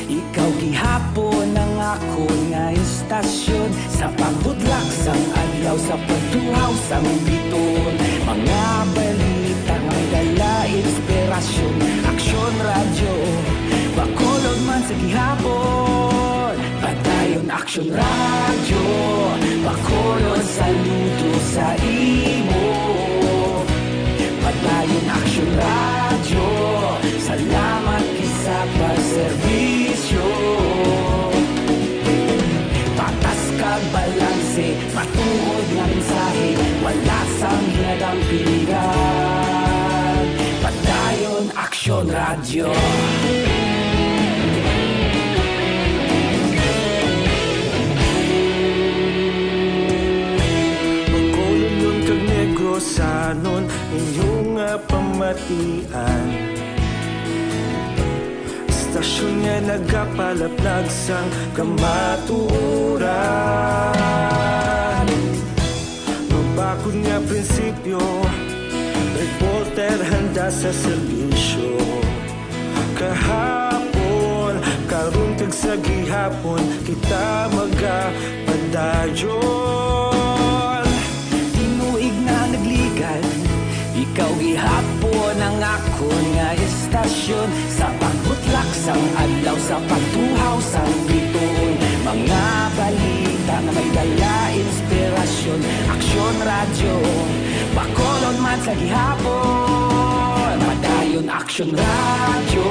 ikaw gihapon ang akon nga istasyon. Sa pagbudlak sang adlaw, sa pagtuhaw sang biton, mga balita may dala inspirasyon. Aksyon Radyo, Bacolod man sa gihapon. Padayon Aksyon Radyo, Bacolod, saludo sa imo. Padayon Aksyon Radyo, salamat gid sa pagserbisyo. Patas kag balanse, matuod nga mensahe, wala sang ginadampigan. Padayon Aksyon Radyo. Bacolodnon kag Negrosanon, inyo nga pamatian. Istasyon nga nagapalaplag sang kamatuoran. Mabakod nga prinsipyo, reporter handa sa serbisyo. Hapon, karon kag sa gihapon, kita magapadayon. Tinuig na nagligan, ikaw gihapon ang akon nga estasyon. Sa pagbutlak sang adlaw, sa pagtuhaw sang bituon, mga balita nga may dala inspirasyon. Aksyon Radyo, Bacolod man sa gihapon. Padayon Aksyon Radyo,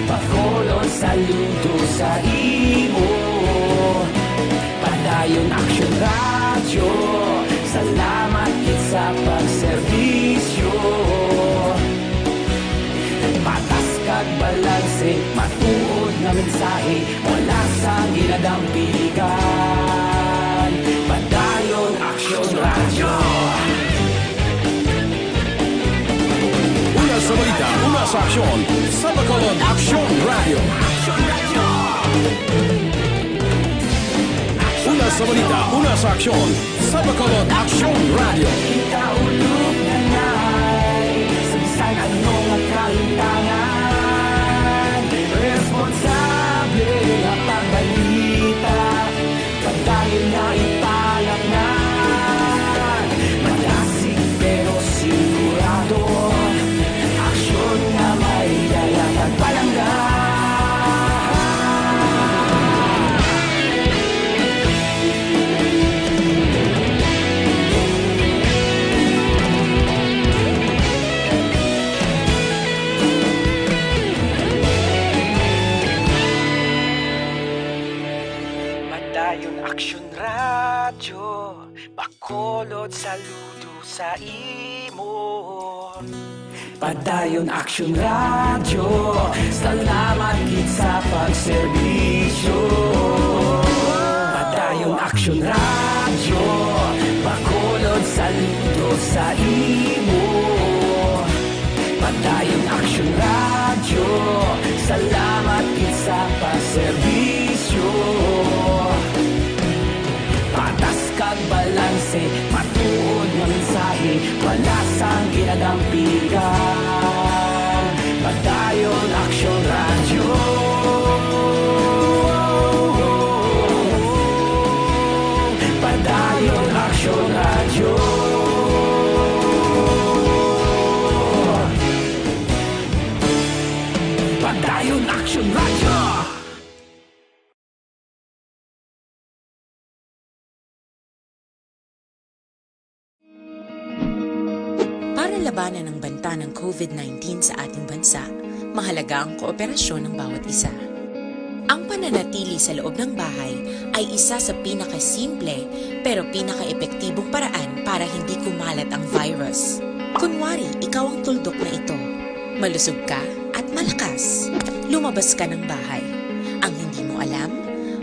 Bacolod, saludo sa imo. Padayon Aksyon Radyo, salamat gid sa pagserbisyo. Patas kag balanse, matuod nga mensahe, wala sang ginadampigan. Padayon Aksyon Radyo. Una sa balita, una sa aksyon, sa Bacolod Aksyon Radyo. Una sa balita, una sa aksyon, sa Bacolod Aksyon Radyo. Kita ulog na nay, sa bisan ano nga kahintangan, responsable nga pagbalita. Padayon na ipalaknag, madasig pero sigurado. Aksyon nga may dala kag palangga. Padayon Aksyon Radyo, Bacolod, saludo sa imo. Padayon Aksyon Radyo, salamat gid sa pagserbisyo. Padayon Aksyon Radyo, Bacolod, saludo sa imo. Padayon Aksyon Radyo, salamat gid sa pagserbisyo. Patas kag balanse, matuod nga mensahe, wala sang ginadampigan. Padayon Aksyon Radyo. Padayon Aksyon Radyo. Padayon Aksyon Radyo. Para labanan ang banta ng COVID nineteen sa ating bansa, mahalaga ang kooperasyon ng bawat isa. Ang pananatili sa loob ng bahay ay isa sa pinakasimple pero pinakaepektibong paraan para hindi kumalat ang virus. Kunwari, ikaw ang tuldok na ito. Malusog ka at malakas. Lumabas ka ng bahay. Ang hindi mo alam,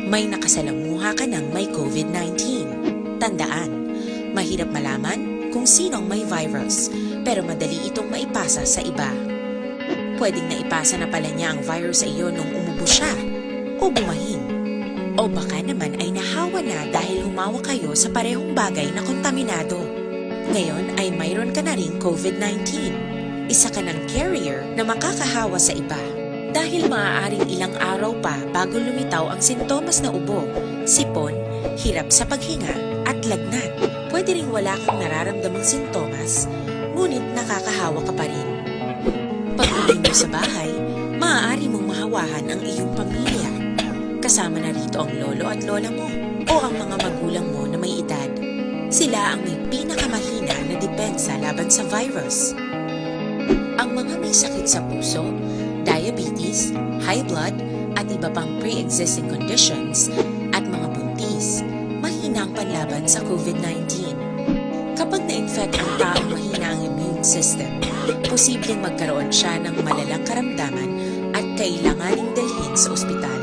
may nakasalamuha ka ng may COVID nineteen. Tandaan, mahirap malaman kung sino ang may virus, pero madali itong maipasa sa iba. Pwedeng naipasa na pala niya ang virus sa iyo nung umubo siya o bumahin. O baka naman ay nahawa na dahil humawak kayo sa parehong bagay na kontaminado. Ngayon ay mayroon ka na ring COVID nineteen. Isa ka ng carrier na makakahawa sa iba. Dahil maaaring ilang araw pa bago lumitaw ang sintomas na ubo, sipon, hirap sa paghinga, at lagnat. Pwede ring wala kang nararamdamang sintomas, ngunit nakakahawa ka pa rin. Pag-uwi mo sa bahay, maaari mong mahawahan ang iyong pamilya. Kasama na rito ang lolo at lola mo o ang mga magulang mo na may edad. Sila ang may pinakamahina na depensa laban sa virus. Ang mga may sakit sa puso, diabetes, high blood, at iba pang pre-existing conditions, at mga buntis, mahina ang panlaban sa COVID nineteen. Kapag na-infect ang taong mahina ang immune system, posibleng magkaroon siya ng malalang karamdaman at kailanganing dalhin sa ospital.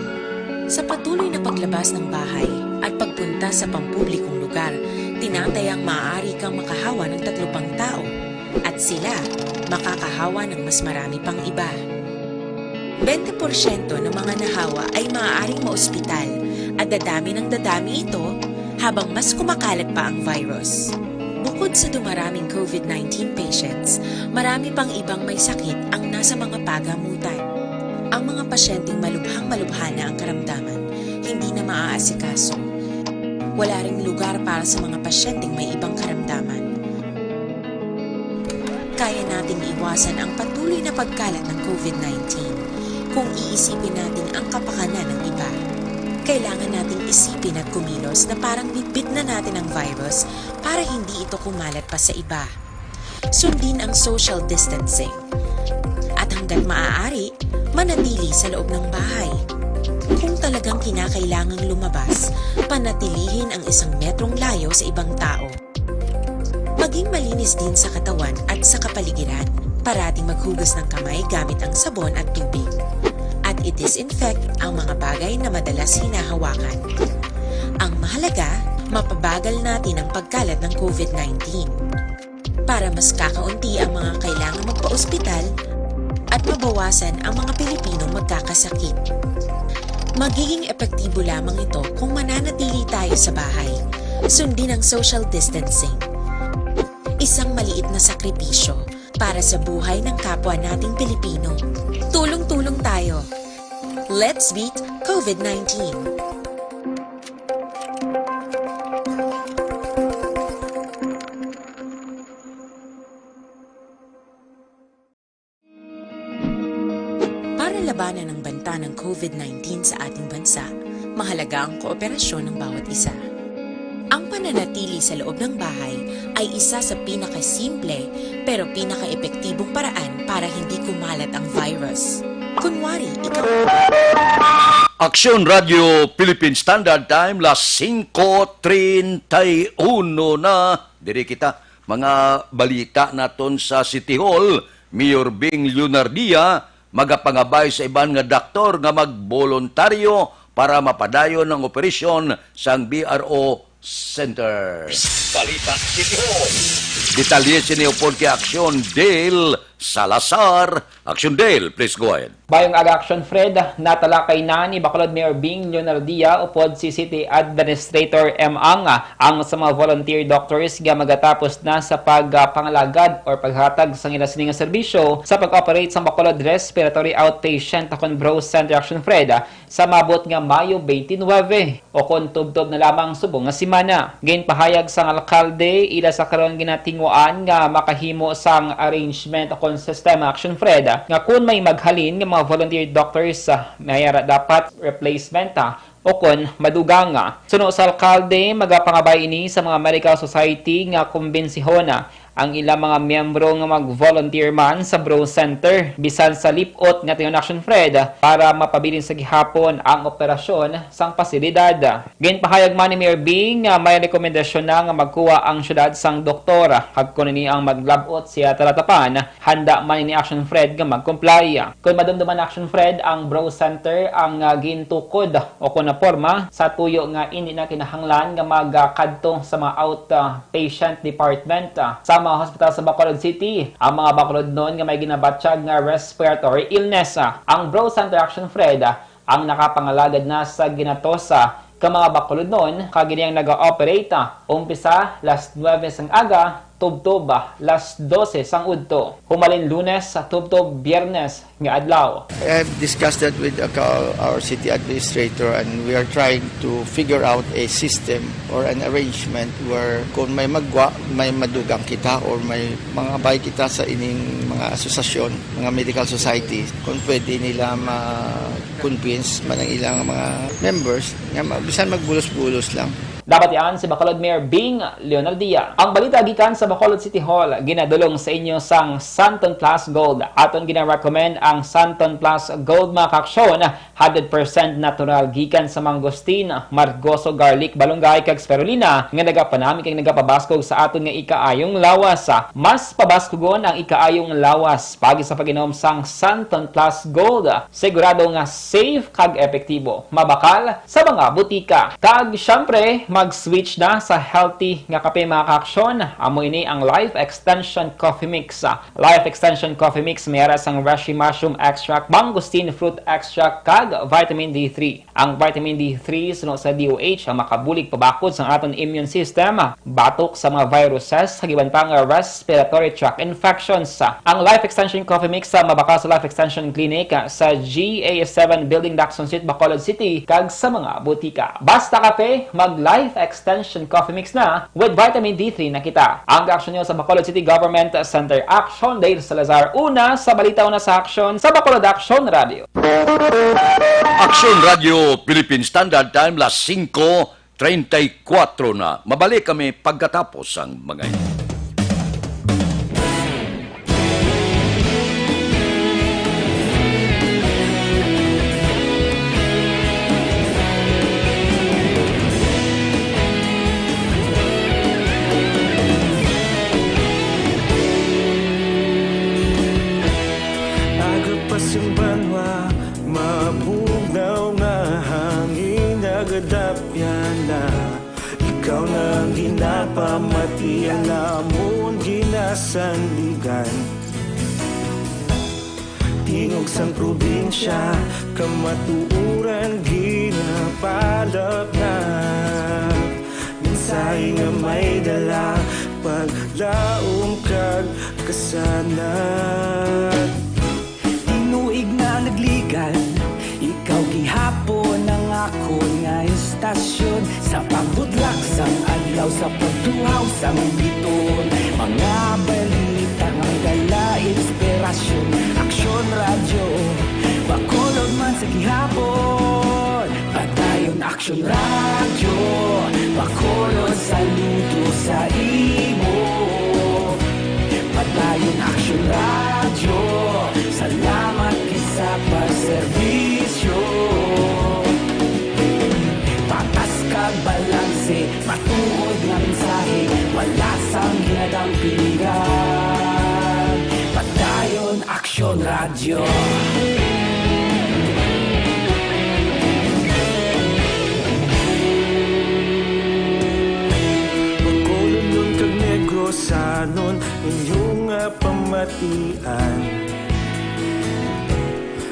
Sa patuloy na paglabas ng bahay at pagpunta sa pampublikong lugar, tinatayang maaari kang makahawa ng tatlo pang tao, at sila makakahawa ng mas marami pang iba. Bente porsyento ng mga nahawa ay maaaring maospital at dadami ng dadami ito habang mas kumakalat pa ang virus. Bukod sa dumaraming COVID nineteen patients, marami pang ibang may sakit ang nasa mga pagamutan. Ang mga pasyenteng malubhang-malubha na ang karamdaman, hindi na maaasikaso. Wala ring lugar para sa mga pasyenteng may ibang karamdaman. Kaya nating iwasan ang patuloy na pagkalat ng COVID nineteen kung iisipin natin ang kapakanan ng iba. Kailangan nating isipin at kumilos na parang bitbit na natin ang virus para hindi ito kumalat pa sa iba. Sundin ang social distancing. At hanggat maaari, manatili sa loob ng bahay. Kung talagang kinakailangang lumabas, panatilihin ang isang metrong layo sa ibang tao. Maging malinis din sa katawan at sa kapaligiran. Parating maghugas ng kamay gamit ang sabon at tubig. At i-disinfect ang mga bagay na madalas hinahawakan. Ang mahalaga, mapabagal natin ang pagkalat ng COVID nineteen. Para mas kakaunti ang mga kailangang magpa-ospital at mabawasan ang mga Pilipinong magkakasakit. Magiging epektibo lamang ito kung mananatili tayo sa bahay. Sundin ang social distancing. Isang maliit na sakripisyo para sa buhay ng kapwa nating Pilipino. Tulong-tulong tayo. Let's beat COVID nineteen. Para labanan ang banta ng COVID nineteen sa ating bansa, mahalaga ang kooperasyon ng bawat isa. Ang pananatili sa loob ng bahay ay isa sa pinakasimple pero pinakaepektibong paraan para hindi kumalat ang virus. Kunwari, ikaw Aksyon Radio Philippine Standard Time, las singko treinta y uno na. Diri kita, mga balita naton sa City Hall. Mayor Bing Leonardia magapangabay sa iban nga doktor nga magboluntaryo para mapadayon ang operasyon sang B R O Center. Balita City Hall. Detalye sini upod kay Aksyon Dale Salazar. Aksyon Dale, please go ahead. Mayong aga, Aksyon Fred, natalakay na ni Bacolod Mayor Bing Leonardia upod si City Administrator M. Ang ang sa mga volunteer doctors nga magatapos na sa pagpangalagad or paghatag sang ila sini nga serbisyo sa pag-operate sang Bacolod Respiratory Outpatient ukon Bro Center, Aksyon Fred, sa maabot nga Mayo twenty-nine o kon tubtob na lamang subong nga semana. Ginpahayag sang alkalde, ila sa karon ginatinguan nga makahimo sang arrangement o kon sistema, Aksyon Fred, nga kun may maghalin nga mga volunteer doctors, ah, may ara dapat replacement, ah, o kon madugang. Suno sa alkalde, magapangabay ini sa mga medical society nga kumbensihon ang ila mga miyembro nga mag-volunteer man sa Bro Center, bisan sa lip-ot nga tion, Aksyon Fred, para mapabilin sa gihapon ang operasyon sang pasilidad. Ginpahayag man ni Mayor Bing nga may rekomendasyon na nga magkuha ang syudad sang doktor, kag kon ini ang maglab-ot sa iya talatapan, handa man ini, Aksyon Fred, nga mag-comply. Kon madumduman, Aksyon Fred, ang Bro Center ang, ah, gintukod o kon naporma sa tuyo nga indi na kinahanglan nga magkadto sa mga out, ah, patient department, ah, sa mga hospital sa Bacolod City ang mga Bacolodnon nga may ginabatyag nga respiratory illness. Ah, ang Bro Center, Aksyon Fred, ah, ang nakapangalagad na sa ginatos, ah, ka mga Bacolodnon, kag ini ang naga-operate, ah, umpisa las nuebe sang aga tubtob, ah, las dose sang udto. Humalin Lunes, ah, tubtob Biyernes nga adlaw. I have discussed that with, uh, ka-, our city administrator, and we are trying to figure out a system or an arrangement where kung may magwa, may madugang kita or may mangabay kita sa ining mga asosasyon, mga medical society, kung pwede nila ma-convince man ang ilang mga members nga ma-, bisan magbulos-bulos lang. Nabatian si Bacolod Mayor Bing Leonardia. Ang balita gikan sa Bacolod City Hall, ginadulong sa inyo sang Santon Plus Gold. Aton gina-recommend ang Santon Plus Gold, mga kaaksyon, hundred percent natural, gikan sa mangosteen, margoso garlic, balunggay, kag spirulina, nga nagapanami kag nagapabaskog sa aton nga ikaayong lawas. Mas pabaskugon ang ikaayong lawas pagi sa pag-inom sang Santon Plus Gold. Sigurado nga safe kag epektibo, mabakal sa mga butika. Kag, syempre, Mag-switch na sa healthy nga kape, mga ka-aksyon. Amo ini ang Life Extension Coffee Mix. Life Extension Coffee Mix may ara sang Reishi Mushroom Extract, Mangosteen Fruit Extract, kag Vitamin D three. Ang Vitamin D three suno sa D O H ang makabulig pabakod sang aton immune system, batok sa mga viruses, kag iban pa nga respiratory tract infections. Ang Life Extension Coffee Mix, ah, mabakal sa Life Extension Clinic, ah, sa G A seven Building, Lacson Street, Bacolod City, kag sa mga butika. Basta kape, mag Life Extension Coffee Mix na, with Vitamin D three na kita. Ang reaksyon niyo sa Bacolod City Government Center Action, Dale Salazar, una sa balita, una sa aksyon, sa Bacolod Action Radio. Action Radio Philippine Standard Time, las singko treinta y cuatro na. Mabalik kami pagkatapos sang mga ito. Aga pa sing banwa, mabugnaw nga hangin nagadapyan na. Ikaw na ang ginapamati, ang amon ginasandigan. Tingog sang probinsya, kamatuoran ginapalapnat. Mensahe nga may dala, paglaom kag kasanag. Tinuig na nagligan, ikaw gihapon ang akon nga istasyon. Sa pagbudlak sang adlaw, sa pagtuhaw sang bituon, mga balita nga may dala inspirasyon. Aksyon Radyo, Bacolod man sa gihapon. Padayon Aksyon Radyo, Bacolod, saludo sa imo. Padayon Aksyon Radyo, salamat gid sa pagserbisyo. Patas kag balanse, matuod nga mensahe, wala sang ginadampigan. Padayon Aksyon Radyo. Bacolodnon kag Negrosanon, inyo nga pamatian.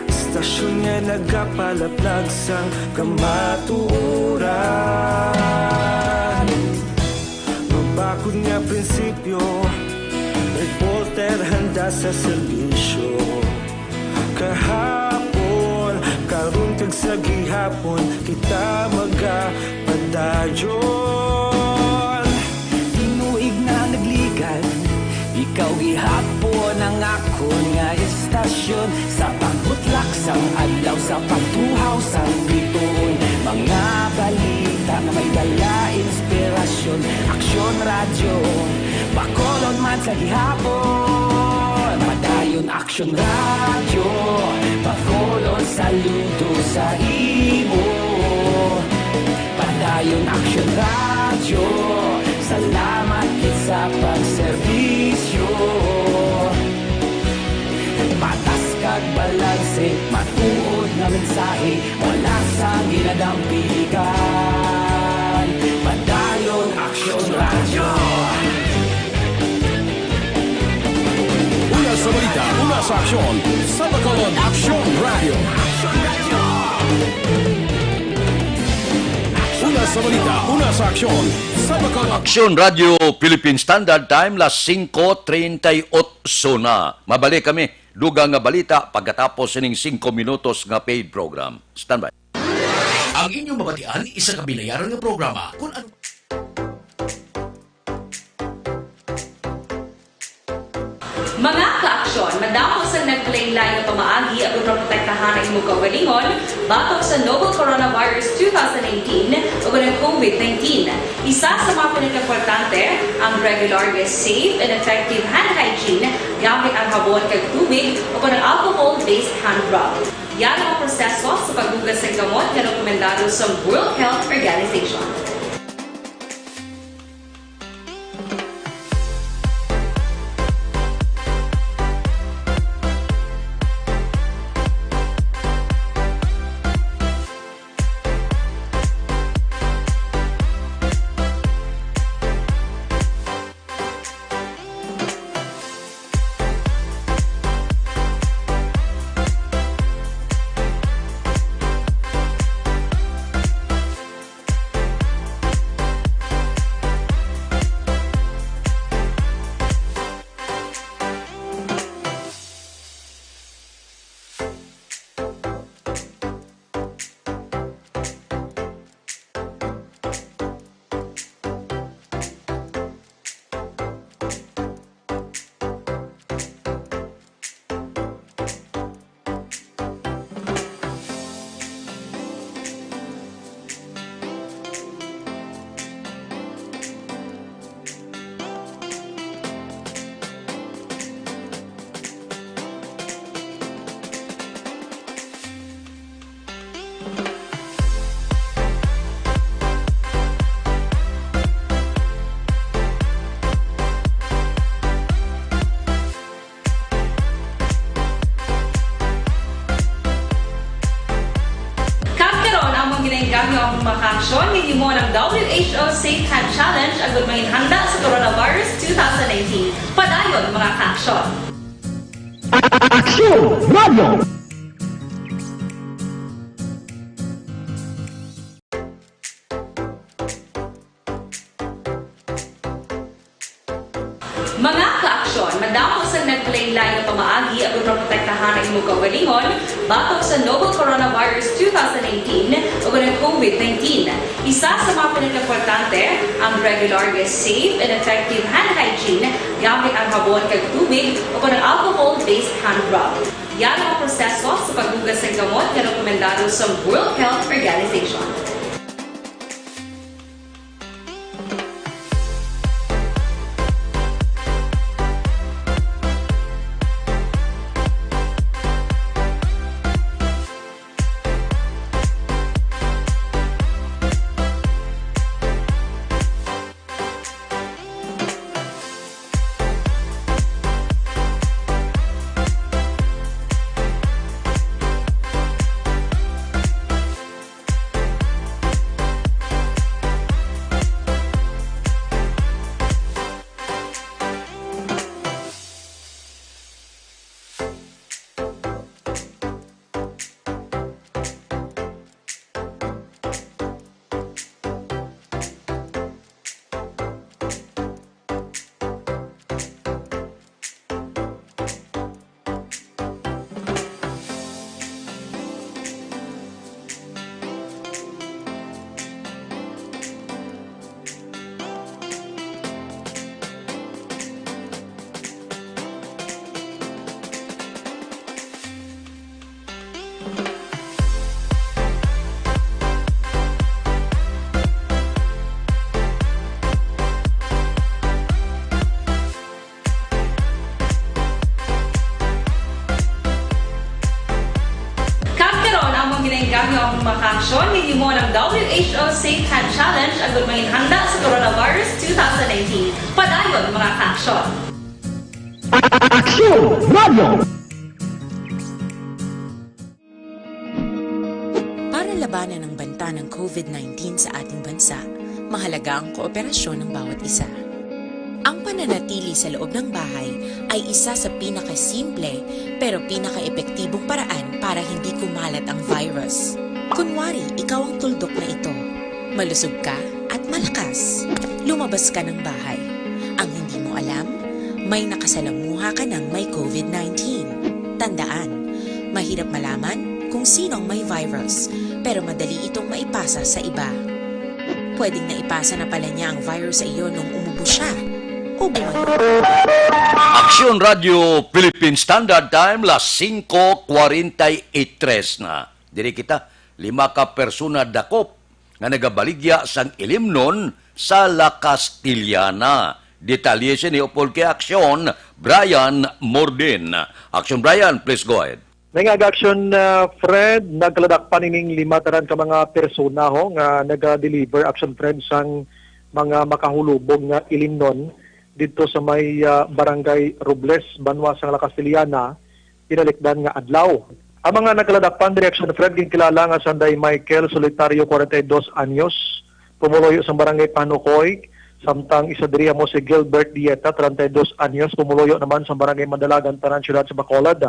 Istasyon nga nagapalaplag sang kamatuoran. Mabakod nga prinsipyo, reporter handa sa serbisyo. Kahapon, karon kag sa gihapon, kita magapadayon. Tinuig na nagligan, ikaw gihapon ang akon nga istasyon. Sa pagbutlak sang adlaw, sa pagtuhaw sang bituon, mga balita nga may dala inspirasyon. Aksyon Radyo, Bacolod man sa gihapon. Padayon Aksyon Radyo, Bacolod, saludo sa imo. Padayon Aksyon Radyo, salamat gid sa pagserbisyo. Patas kag balanse, matuod nga mensahe, wala sang ginadampigan. Padayon Aksyon Radyo. Una sa balita, una sa aksyon, sa Bacolod Aksyon Radyo. Una sa balita, una sa aksyon, sa Bacolod Aksyon Radyo Philippine Standard Time, las singko treinta y ocho na. Mabalik kami, dugang nga balita pagkatapos sining singko minutos nga paid program. Standby. Ang inyong mabatian, isa ka binayaran nga programa. Kung ano Mga ka-aksyon, madamo sang naglain-lain nga pamaagi aron maprotektahan ang imong kaugalingon batok sa novel coronavirus two thousand nineteen o ang COVID nineteen. Isa sa mga pinakaimportante ang regular nga safe and effective hand hygiene gamit ang habon kag tubig o ang alcohol-based hand rub. Yara ang proseso sa paghugas sang kamot nga rekomendado sa World Health Organization. Mga kaaksyon, gahimo ang W H O Safe Hand Challenge agud manginhanda sa coronavirus two thousand nineteen. Padayon, mga kaaksyon. Aksyon Radio! Mga kaaksyon, madamo sang naglain-lain nga pamaagi aron maprotektahan ang imong kaugalingon batok sa novel coronavirus two thousand nineteen ug ang COVID nineteen. Isa sa mga pinakaimportante, ang regular nga safe and effective hand hygiene gamit ang habon kag tubig o kon ang alcohol-based hand rub. Yan ang proseso sa paghugas ng gamot nga rekomendado sa World Health Organization. Kag karon, among ginaengganyo ang mga kaaksyon nga gahimo ang W H O Safe Hand Challenge agud manginhanda sa coronavirus two thousand nineteen. Padayon, mga kaaksyon. Aksyon Radio! Para labanan ang banta ng COVID nineteen sa ating bansa, mahalaga ang kooperasyon ng bawat isa. Ang pananatili sa loob ng bahay ay isa sa pinakasimple pero pinakaepektibong paraan para hindi kumalat ang virus. Kunwari, ikaw ang tuldok na ito. Malusog ka at malakas. Lumabas ka ng bahay. Ang hindi mo alam, may nakasalamuha ka ng may COVID nineteen. Tandaan, mahirap malaman kung sino ang may virus, pero madali itong maipasa sa iba. Pwedeng naipasa na pala niya ang virus sa iyo nung umubo siya o bumalik. Aksyon Radio Philippine Standard Time, las singko kwarenta y tres na. Diri kita, lima ka persona dakop nga nagabaligya sang ilimnon sa La Castellana. Detalye sini upod kay Aksyon Brian Mordin. Aksyon Brian, please go ahead. May nga Aksyon, uh, Fred, nagkaladakpan ining lima tanan ka mga persona ho nga naga-deliver, Aksyon Fred, sang mga makahulubog nga ilimnon didto sa may, uh, Barangay Robles, banwa sang La Castellana, pinalikdan nga adlaw. Ang mga nagkaladakpan diri, Aksyon Fred, ginkilala nga sanday Michael Solitario, kwarenta y dos anyos, pumuluyo sang Barangay Panukoy, samtang isa diri amo si Gilbert Dieta, treinta y dos anyos, pumuluyo naman sa Barangay Mandalagan, Tanan, Siyudad sa Bacolod.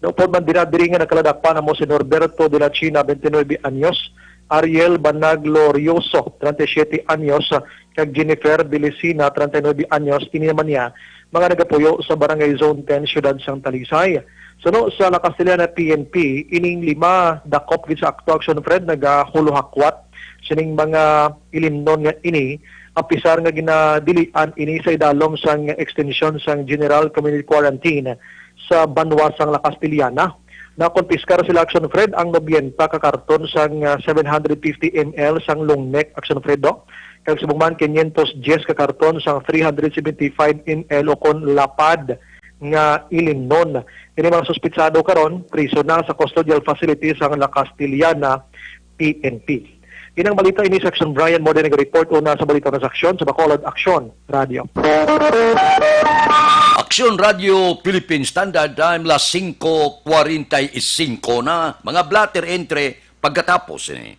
Naupod man dira diri nga nagkaladakpan amo si Norberto de la China, veintinuebe anyos, Ariel Banag Glorioso, treinta y siete anyos, kag Jennifer Belicina, treinta y nuebe anyos, ini naman niya mga nagapuyo sa Barangay Zone ten, Siyudad sang Talisay. Suno sa La Castellana P N P, ining lima dakop gid sa akto, Aksyon Fred, nagahuluhakwat sining mga ilimnon nga ini, apisar nga ginadilian ini sa idalom sang extension sang General Community Quarantine sa banwa sang La Castellana. Nakumpiskar sila, Aksyon Fred, ang nobenta ka karton sang, ah, seven hundred fifty M L sang long neck, Aksyon Fred, do, kag subong man quinientos diez ka karton sang three hundred seventy-five M L o kon lapad nga ilimnon. Ini mga suspitsado karon priso na sa custodial facility sang La Castellana P N P. Inang balita ini sa Aksyon Brian Morde nag-report. Una sa balita na sa Aksyon sa Bacolod, Aksyon Radio. Aksyon Radio Philippine Standard Time, las singko kwarenta y singko na. Mga blotter entre pagkatapos ini.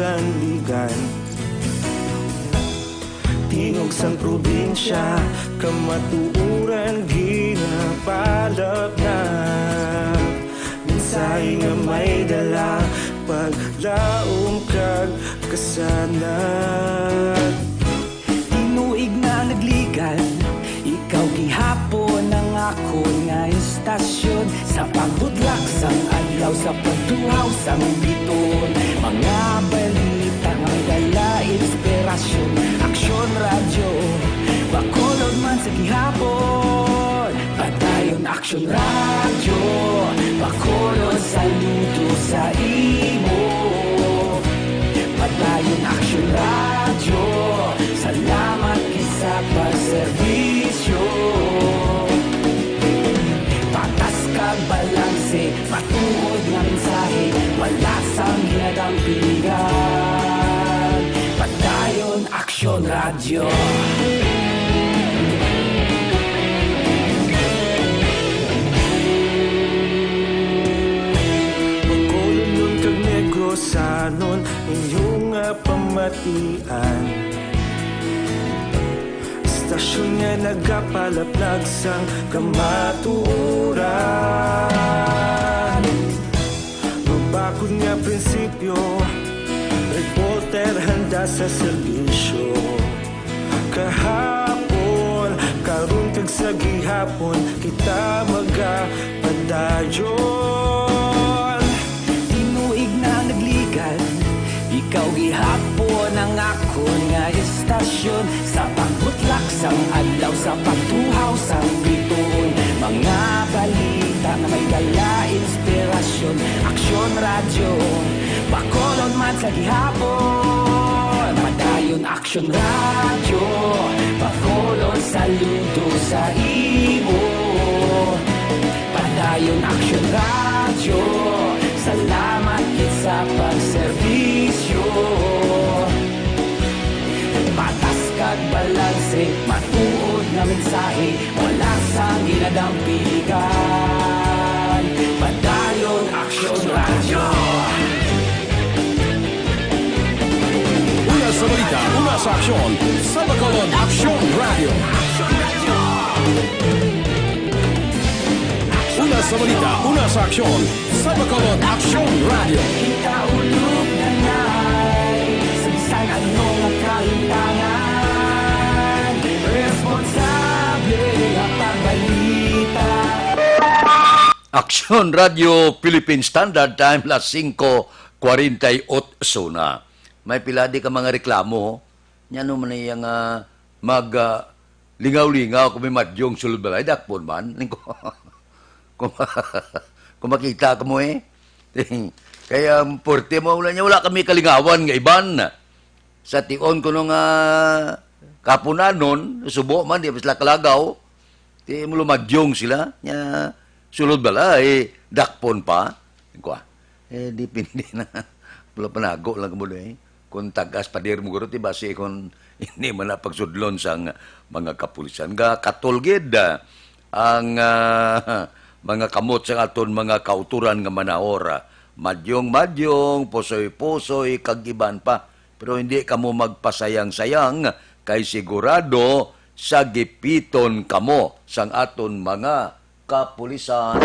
Sandigan. Tingog sang probinsya, kamatuoran ginapalapnap. Mensahe nga may dala, paglaom kag kasanag. Tinuig na nagligad, ikaw gihapon ang akon nga istasyon. Sa pagbudlak sang adlaw, sa pagtuhaw sang biton, mga balita nga may dala inspirasyon. Aksyon Radyo, Bacolod man sa gihapon. Padayon Aksyon Radyo, Bacolod saludo sa imo. Padayon Aksyon Radyo, salamat gid sa pagserbisyo. Patas kag balanse, matuod nga mensahe, wala sang ginadampigan. Padayon Aksyon Radyo. Bacolodnon kag Negrosanon, inyo nga pamatian. Istasyon nga nagapalaplag sang kamatuoran. Mabakod nga prinsipyo, reporter handa sa serbisyo. Kahapon, karon kag sa gihapon, kita magapadayon. Tinuig na nagligad, ikaw gihapon ang akon nga istasyon. Sa pagbutlak sang adlaw, sa pagtuhaw sang bituon, mga balita nga may dala inspirasyon. Aksyon Radyo, Bacolod man sa gihapon. Padayon Aksyon Radyo, Bacolod saludo sa imo. Padayon Aksyon Radyo, salamat gid sa pagserbisyo. Patas kag balanse, matuod nga mensahe, wala sang ginadampigan. Padayon Aksyon Radyo. Una sa balita, una sa aksyon, sa Bacolod Aksyon Radyo. Una sa balita, una sa aksyon, sa Bacolod Aksyon Radyo. Kita ulog na ngay, sa bisan ano nga kahintangan, responsable nga pagbalita. Aksyon Radyo Philippine Standard Time, las singko kwarenta y ocho na. May pila di ka mga reklamo, ho? Nya ano man iya nga mag, ah, lingaw-lingaw kung may madyong sulod balay, dakpon man. Ning ko, kung, kung makita ka mo eh. Kaya, um, porte mo, wala niya, wala kami kalingawan nga iban. Sa tion kuno nga kapunanon, subo man, di pa sila kalagaw. Di mo lumadyong sila. Nya, sulod balay, dakpon pa. Kwa, eh, depende na. Wala panago lang mo eh. Kung tagas pader mo guro, ti basi kung hindi man na pagsudlon sang mga kapulisan. Ga katol gid, ah, ang, ah, mga kamot sang aton mga kauturan nga manahor. Madyong-madyong, pusoy-pusoy, kag iban pa. Pero hindi kamo magpasayang-sayang, kay sigurado sa gipiton kamo sang aton mga kapulisan.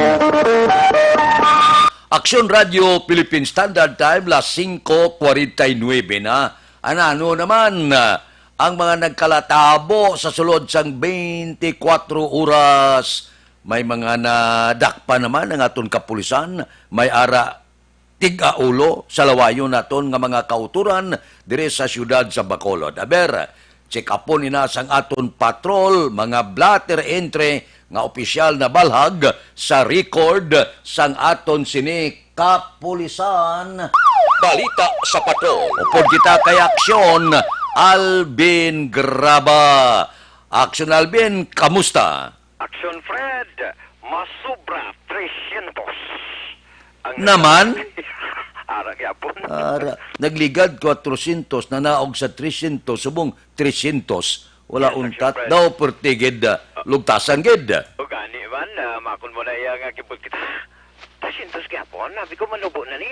Aksyon Radyo Philippine Standard Time, las singko kwarenta y nuebe na. Anano naman, ah, ang mga nagkalatabo sa sulod sang twenty-four oras? May mga nadakpan naman ang aton kapulisan, may ara tig-aulo sa lawayon naton nga mga kauturan diri sa siyudad sa Bacolod. Aber, check-upon ina sang aton patrol, mga blotter entry nga opisyal na balhag sa record sang aton sini kapulisan. Balita sa patrol. Upod kita kay Aksyon, Alvin Graba. Aksyon Alvin, kamusta? Aksyon Fred, masubra trescientos. Ang Naman? Ara gyapon. Ara, nagligad kwatrocientos, nanaog sa trescientos, subong trescientos. Wala Yes, untat. Aksyon Fred. Daw perti gid, ah, lugtasan gid. O gani man, ah, makon mo na iya nga kibot kita. Trescientos gyapon, sabi ko, manubo na ni.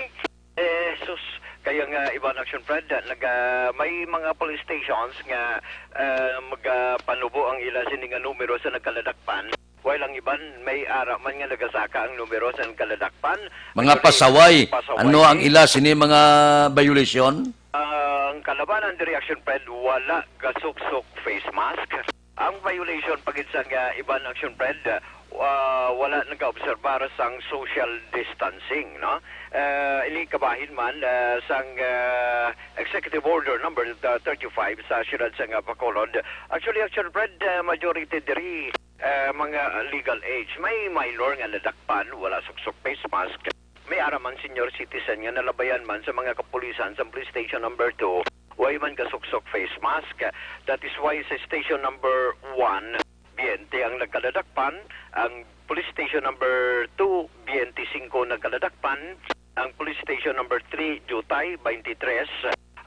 Eh, sus, Kaya nga, iban, Action Fred, naga, may mga police stations nga, ah, magapanubo ang ila sini nga numero sa nagkaladakpan. While ang iban, may ara man nga nagasaka ang numero sa nagkaladakpan. Mga Actually, pasaway. pasaway. Ano ang ila sini mga violation? Ah, ang kalabanan diri, Action Fred, wala gasuksok face mask. Ang violation pa gid sang, ah, iban, Action Fred, ah, wala nagaobserbar sang social distancing, no? Ah, ini kabahin man, ah, sang, ah, Executive Order number, ah, thirty-five sa siyudad sang, ah, Bacolod. Actually, Action Fred, ah, majority diri, ah, mga legal age. May minor nga nadakpan, wala suksok face mask. May ara man senior citizen nga nalabayan man sa mga kapulisan sa police station number two. Way man gasuksok face mask. That is why sa station number one, twenty ang nagkaladakpan, ang police station number two, twenty-five nagkaladakpan, ang police station number three, Jutay, twenty-three,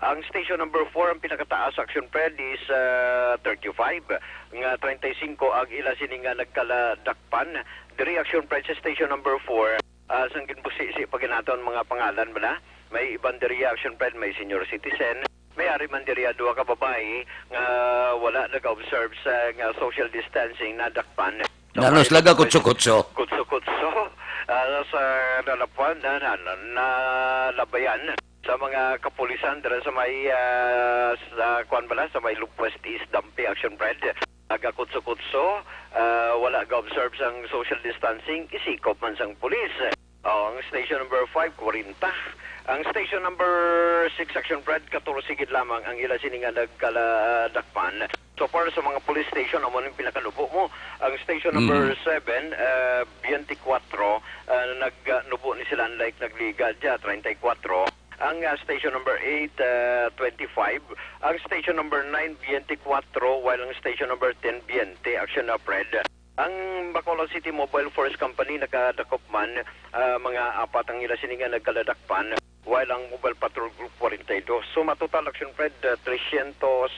ang station number four, ang pinakataas, Action Fred, is, ah, thirty-five, nga treinta y cinco ang ila sini nga nagkaladakpan. Diri, Action Fred, sa station number four, ah, sang ginbusisi pa ginaton mga pangalan bala. May iban diri, Action Fred, may senior citizen. May ari man diri, ah, duha ka babayi nga wala nag-observe sa nga social distancing, nadakpan. Nga ano sila ga kutso-kutso? Kutso-kutso. Ah, sa nalapuan na, na, na, nalabayan sa mga kapulisan dira sa may, ah, sa, kuwan bala, sa may Lu-, West East Dampi, Action Fred. Nagakutso-kutso, ah, wala ga-observe sang social distancing, isikop man sang pulis. Oh, ang station number five, kwarenta. Ang station number six, Action Fred, katorse gid lamang ang ila sini nga nagkaladakpan. So far sa mga police station, amo ning pinakanubo mo. Ang station number Mm. seven, ah, twenty-four, ah, nagnubo ni sila, unlike nagligad siya, treinta y cuatro. Ang, ah, station number eight, ah, twenty-five. Ang station number nine, twenty-four, while ang station number ten, twenty. Action na, Fred. Ang Bacolod City Mobile Force Company nakadakop man, ah, mga apat ang ila sini nga nagkaladakpan, while ang Mobile Patrol Group, forty-two. So, matotal, Action Fred, ah, trescientos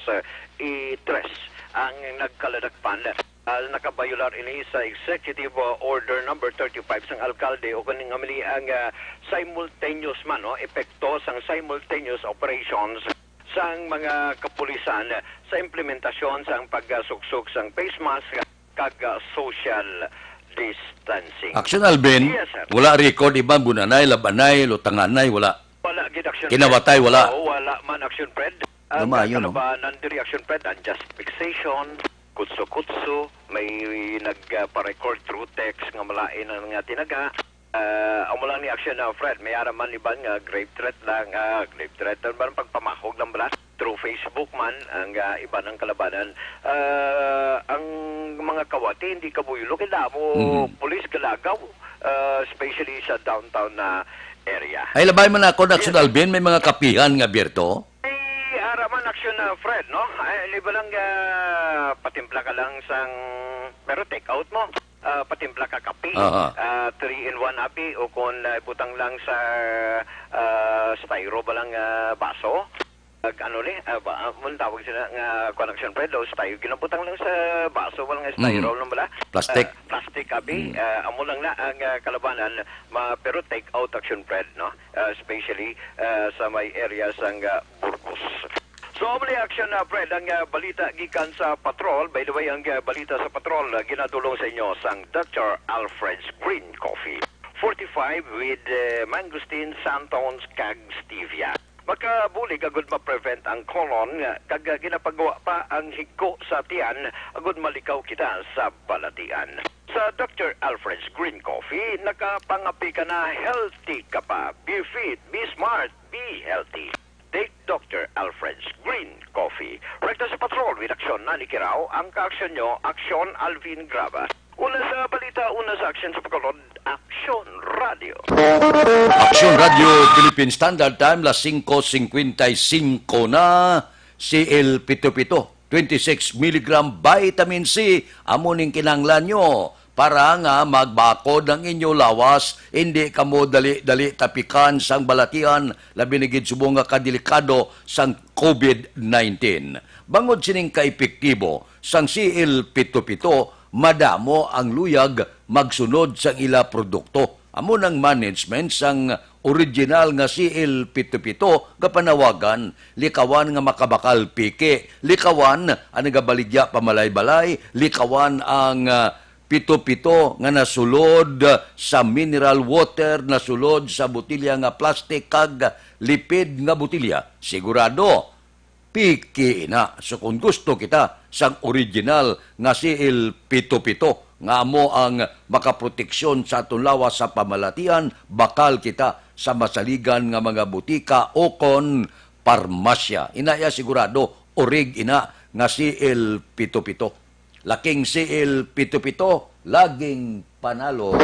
y tres ang nagkaladakpan. Ah, nakabayular ini sa Executive, ah, Order number thirty-five sang alkalde, o kani nga mali ang, ah, simultaneous man, no, epekto sang simultaneous operations sang mga kapulisan sa implementasyon sang pagsuksok sang face mask kag, ah, social distancing. Action Alvin, Yes, sir. wala record iban bunanay, labanay, lutanganay, wala. Wala gid, Action Kinawatay, Fred. wala. Oo, wala man, Action Fred. Ang Lumayo, no? kalabanan diri, Action Fred, unjust vexation, kutso-kutso, may nag, ah, pa-record through text nga malain ang nga tinaga. Ah, amo lang ni, Action, ah, Fred, may ara man iban nga grave threat lang, ah, grave threat, ano ba, pagpamahog lang bala through Facebook man ang, ah, iban ang kalabanan. Ah, ang mga kawati hindi kabuylo kay damo Mhm. pulis galagaw, ah, especially sa downtown na area. Ay, labay man ako, Action Yes. Alvin, may mga kapihan nga abierto? Ay, ara man, Action, ah, Fred, no? Ay, liba lang, ah, patimpla ka lang sang, pero take out mo. Ah, patimpla ka kape, Aha. ah, three in one abi, o kung, ah, ibutang lang sa, ah, styro ba lang, ah, baso? Ag-, ano ni, ah, ba, ah, mo tawag sila nga, kuwan, Action Fred, o styro, ginabutang lang sa baso, wala nga styro Mm. lang bala. Plastic. Ah, plastic abi, Mm. ah, amo lang na ang, ah, kalabanan, ma-, pero take out, Action Fred, no? Ah, especially, ah, sa may area sang, ah, Burgos. So, amo ni, Action, ah, Fred, ang, ah, balita gikan sa Patrol. By the way, ang, ah, balita sa Patrol, ah, ginadulong sa inyo sang Doctor Alfred's Green Coffee, fortified with, eh, mangosteen, xanthan, kag stevia. Makabulig agud ma-prevent ang colon, ah, kag, ah, ginapagawa pa ang higko sa tiyan agud malikaw kita sa balatian. Sa Doctor Alfred's Green Coffee, nakapangapi ka na, healthy ka pa. Be fit, be smart, be healthy. Take Doctor Alfred's Green Coffee. Rekta sa Patrol with Action, Nani Kirao, ang kaaksyon nyo, Action Alvin Graba. Una sa balita, una sa aksyon sa Bacolod, Action Radio. Action Radio Philippine Standard Time, las singko singkwenta y singko na, C L pito pito, twenty-six milligram vitamin C, amo ning kinahanglan nyo para nga magbakod ang inyo lawas, hindi kamo dali-dali tapikan sang balatian, labi na gid subong nga kadelikado sang COVID nineteen. Bangod sining kaepektibo sang C L pito pito, madamo ang luyag magsunod sang ila produkto. Amo nang management sang Original nga C L pito pito nga panawagan, likawan nga makabakal piki, likawan ang nagabaligya pamalay-balay, likawan ang, ah, pito pito nga nasulod sa mineral water, nasulod sa botelya nga plastic kag lipid nga botelya. Sigurado, piki ina. So, kung gusto kita sang original nga C L pito pito, nga amo ang makaproteksyon sa aton lawas sa pamalatian, bakal kita sa masaligan nga mga butika o kon parmasya. Ina iya sigurado, orig ina nga C L pito pito. Laking C L pito pito, laging panalo.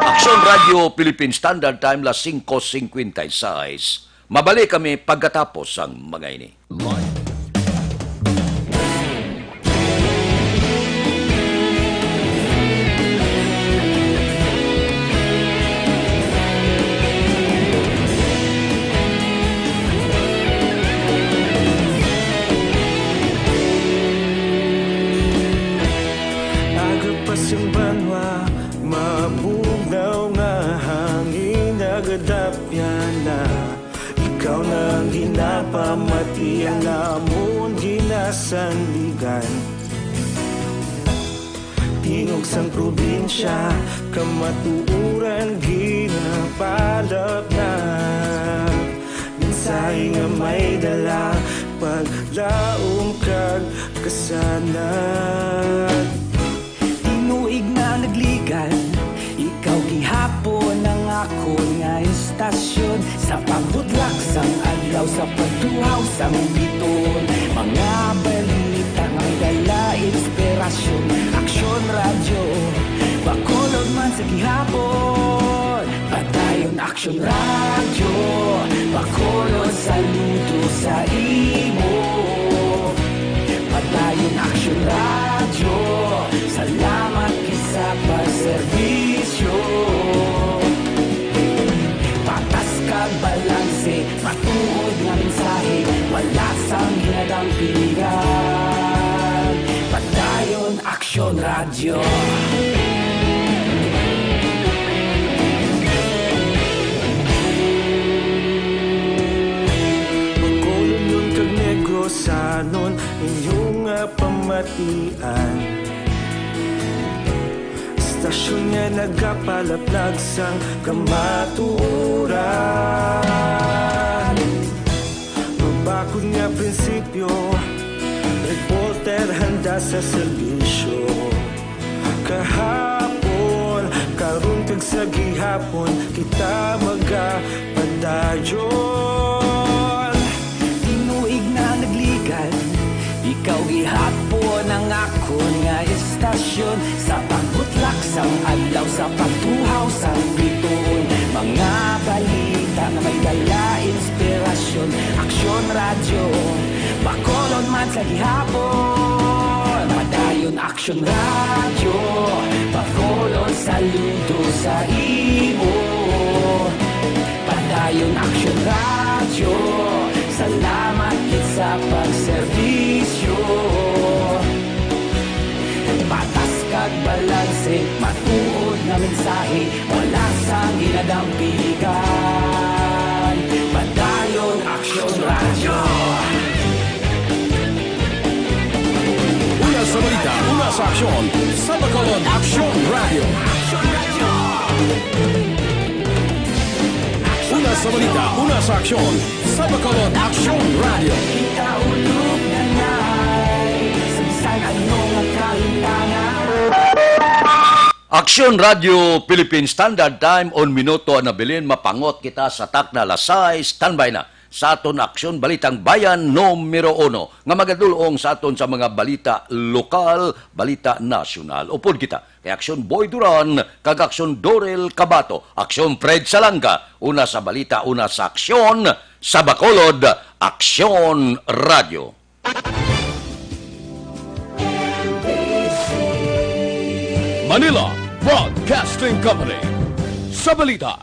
Aksyon Radio Philippine Standard Time, las singko singkwenta y seis. Mabalik kami pagkatapos sang mga ini. Aga pa sing banwa, mabugnaw nga hangin, nagadapyan na. Ikaw na ang ginapamati, ang amon ginasandigan. Tingog sang probinsya, kamatuoran ginapalapnap. Mensahe nga may dala, paglaom kag kasanag. Tinuig na nagligad, ikaw gihapon ang akon nga istasyon. Sa pagbutlak sang adlaw, sa pagtuhaw sang biton, mga balita nga may dala inspirasyon. Aksyon Radyo, Bacolod man sa gihapon. Padayon Aksyon Radyo, Bacolod, saludo sa imo. Padayon Aksyon Radyo, salamat gid sa pagserbisyo. Patas kag balanse, matuod nga mensahe, wala sang ginadampigan. Padayon Aksyon Radyo. Bacolodnon kag Negrosanon, inyo nga pamatian. Istasyon nga nagapalaplag sang kamatuoran. Mabakod nga prinsipyo, reporter handa sa serbisyo. Kahapon, karon kag sa gihapon, kita magapadayon. Tinuig na nagligad, ikaw gihapon ang akon nga istasyon. Sa pagbutlak sang adlaw, sa pagtuhaw sang biton, mga balita nga may dala inspirasyon. Aksyon Radyo, Bacolod man sa gihapon. Padayon Aksyon Radyo, Bacolod, saludo sa imo. Padayon Aksyon Radyo, salamat gid sa pagserbisyo. Patas kag balanse, matuod nga mensahe, wala sang ginadampigan. Padayon Aksyon Radyo. Una sa balita, una sa aksyon, sa Bacolod Aksyon Radyo. Una sa balita, una sa aksyon, sa Bacolod Aksyon Radyo. Kita ulog na ngay, sa bisan ano nga kahintangan. Aksyon Radyo Philippine Standard Time, un minuto ang nabilin, mapangot kita sa takna alas sais, standby na sa aton Aksyon Balitang Bayan numero uno, nga magadul-ong sa aton sa mga balita lokal, balita nasyonal. Upod kita kay Aksyon Boy Duran kag Aksyon Dorel Cabato, Aksyon Fred Salanga, una sa balita, una sa aksyon, sa Bacolod, Aksyon Radyo. Manila Broadcasting Company. Sa balita,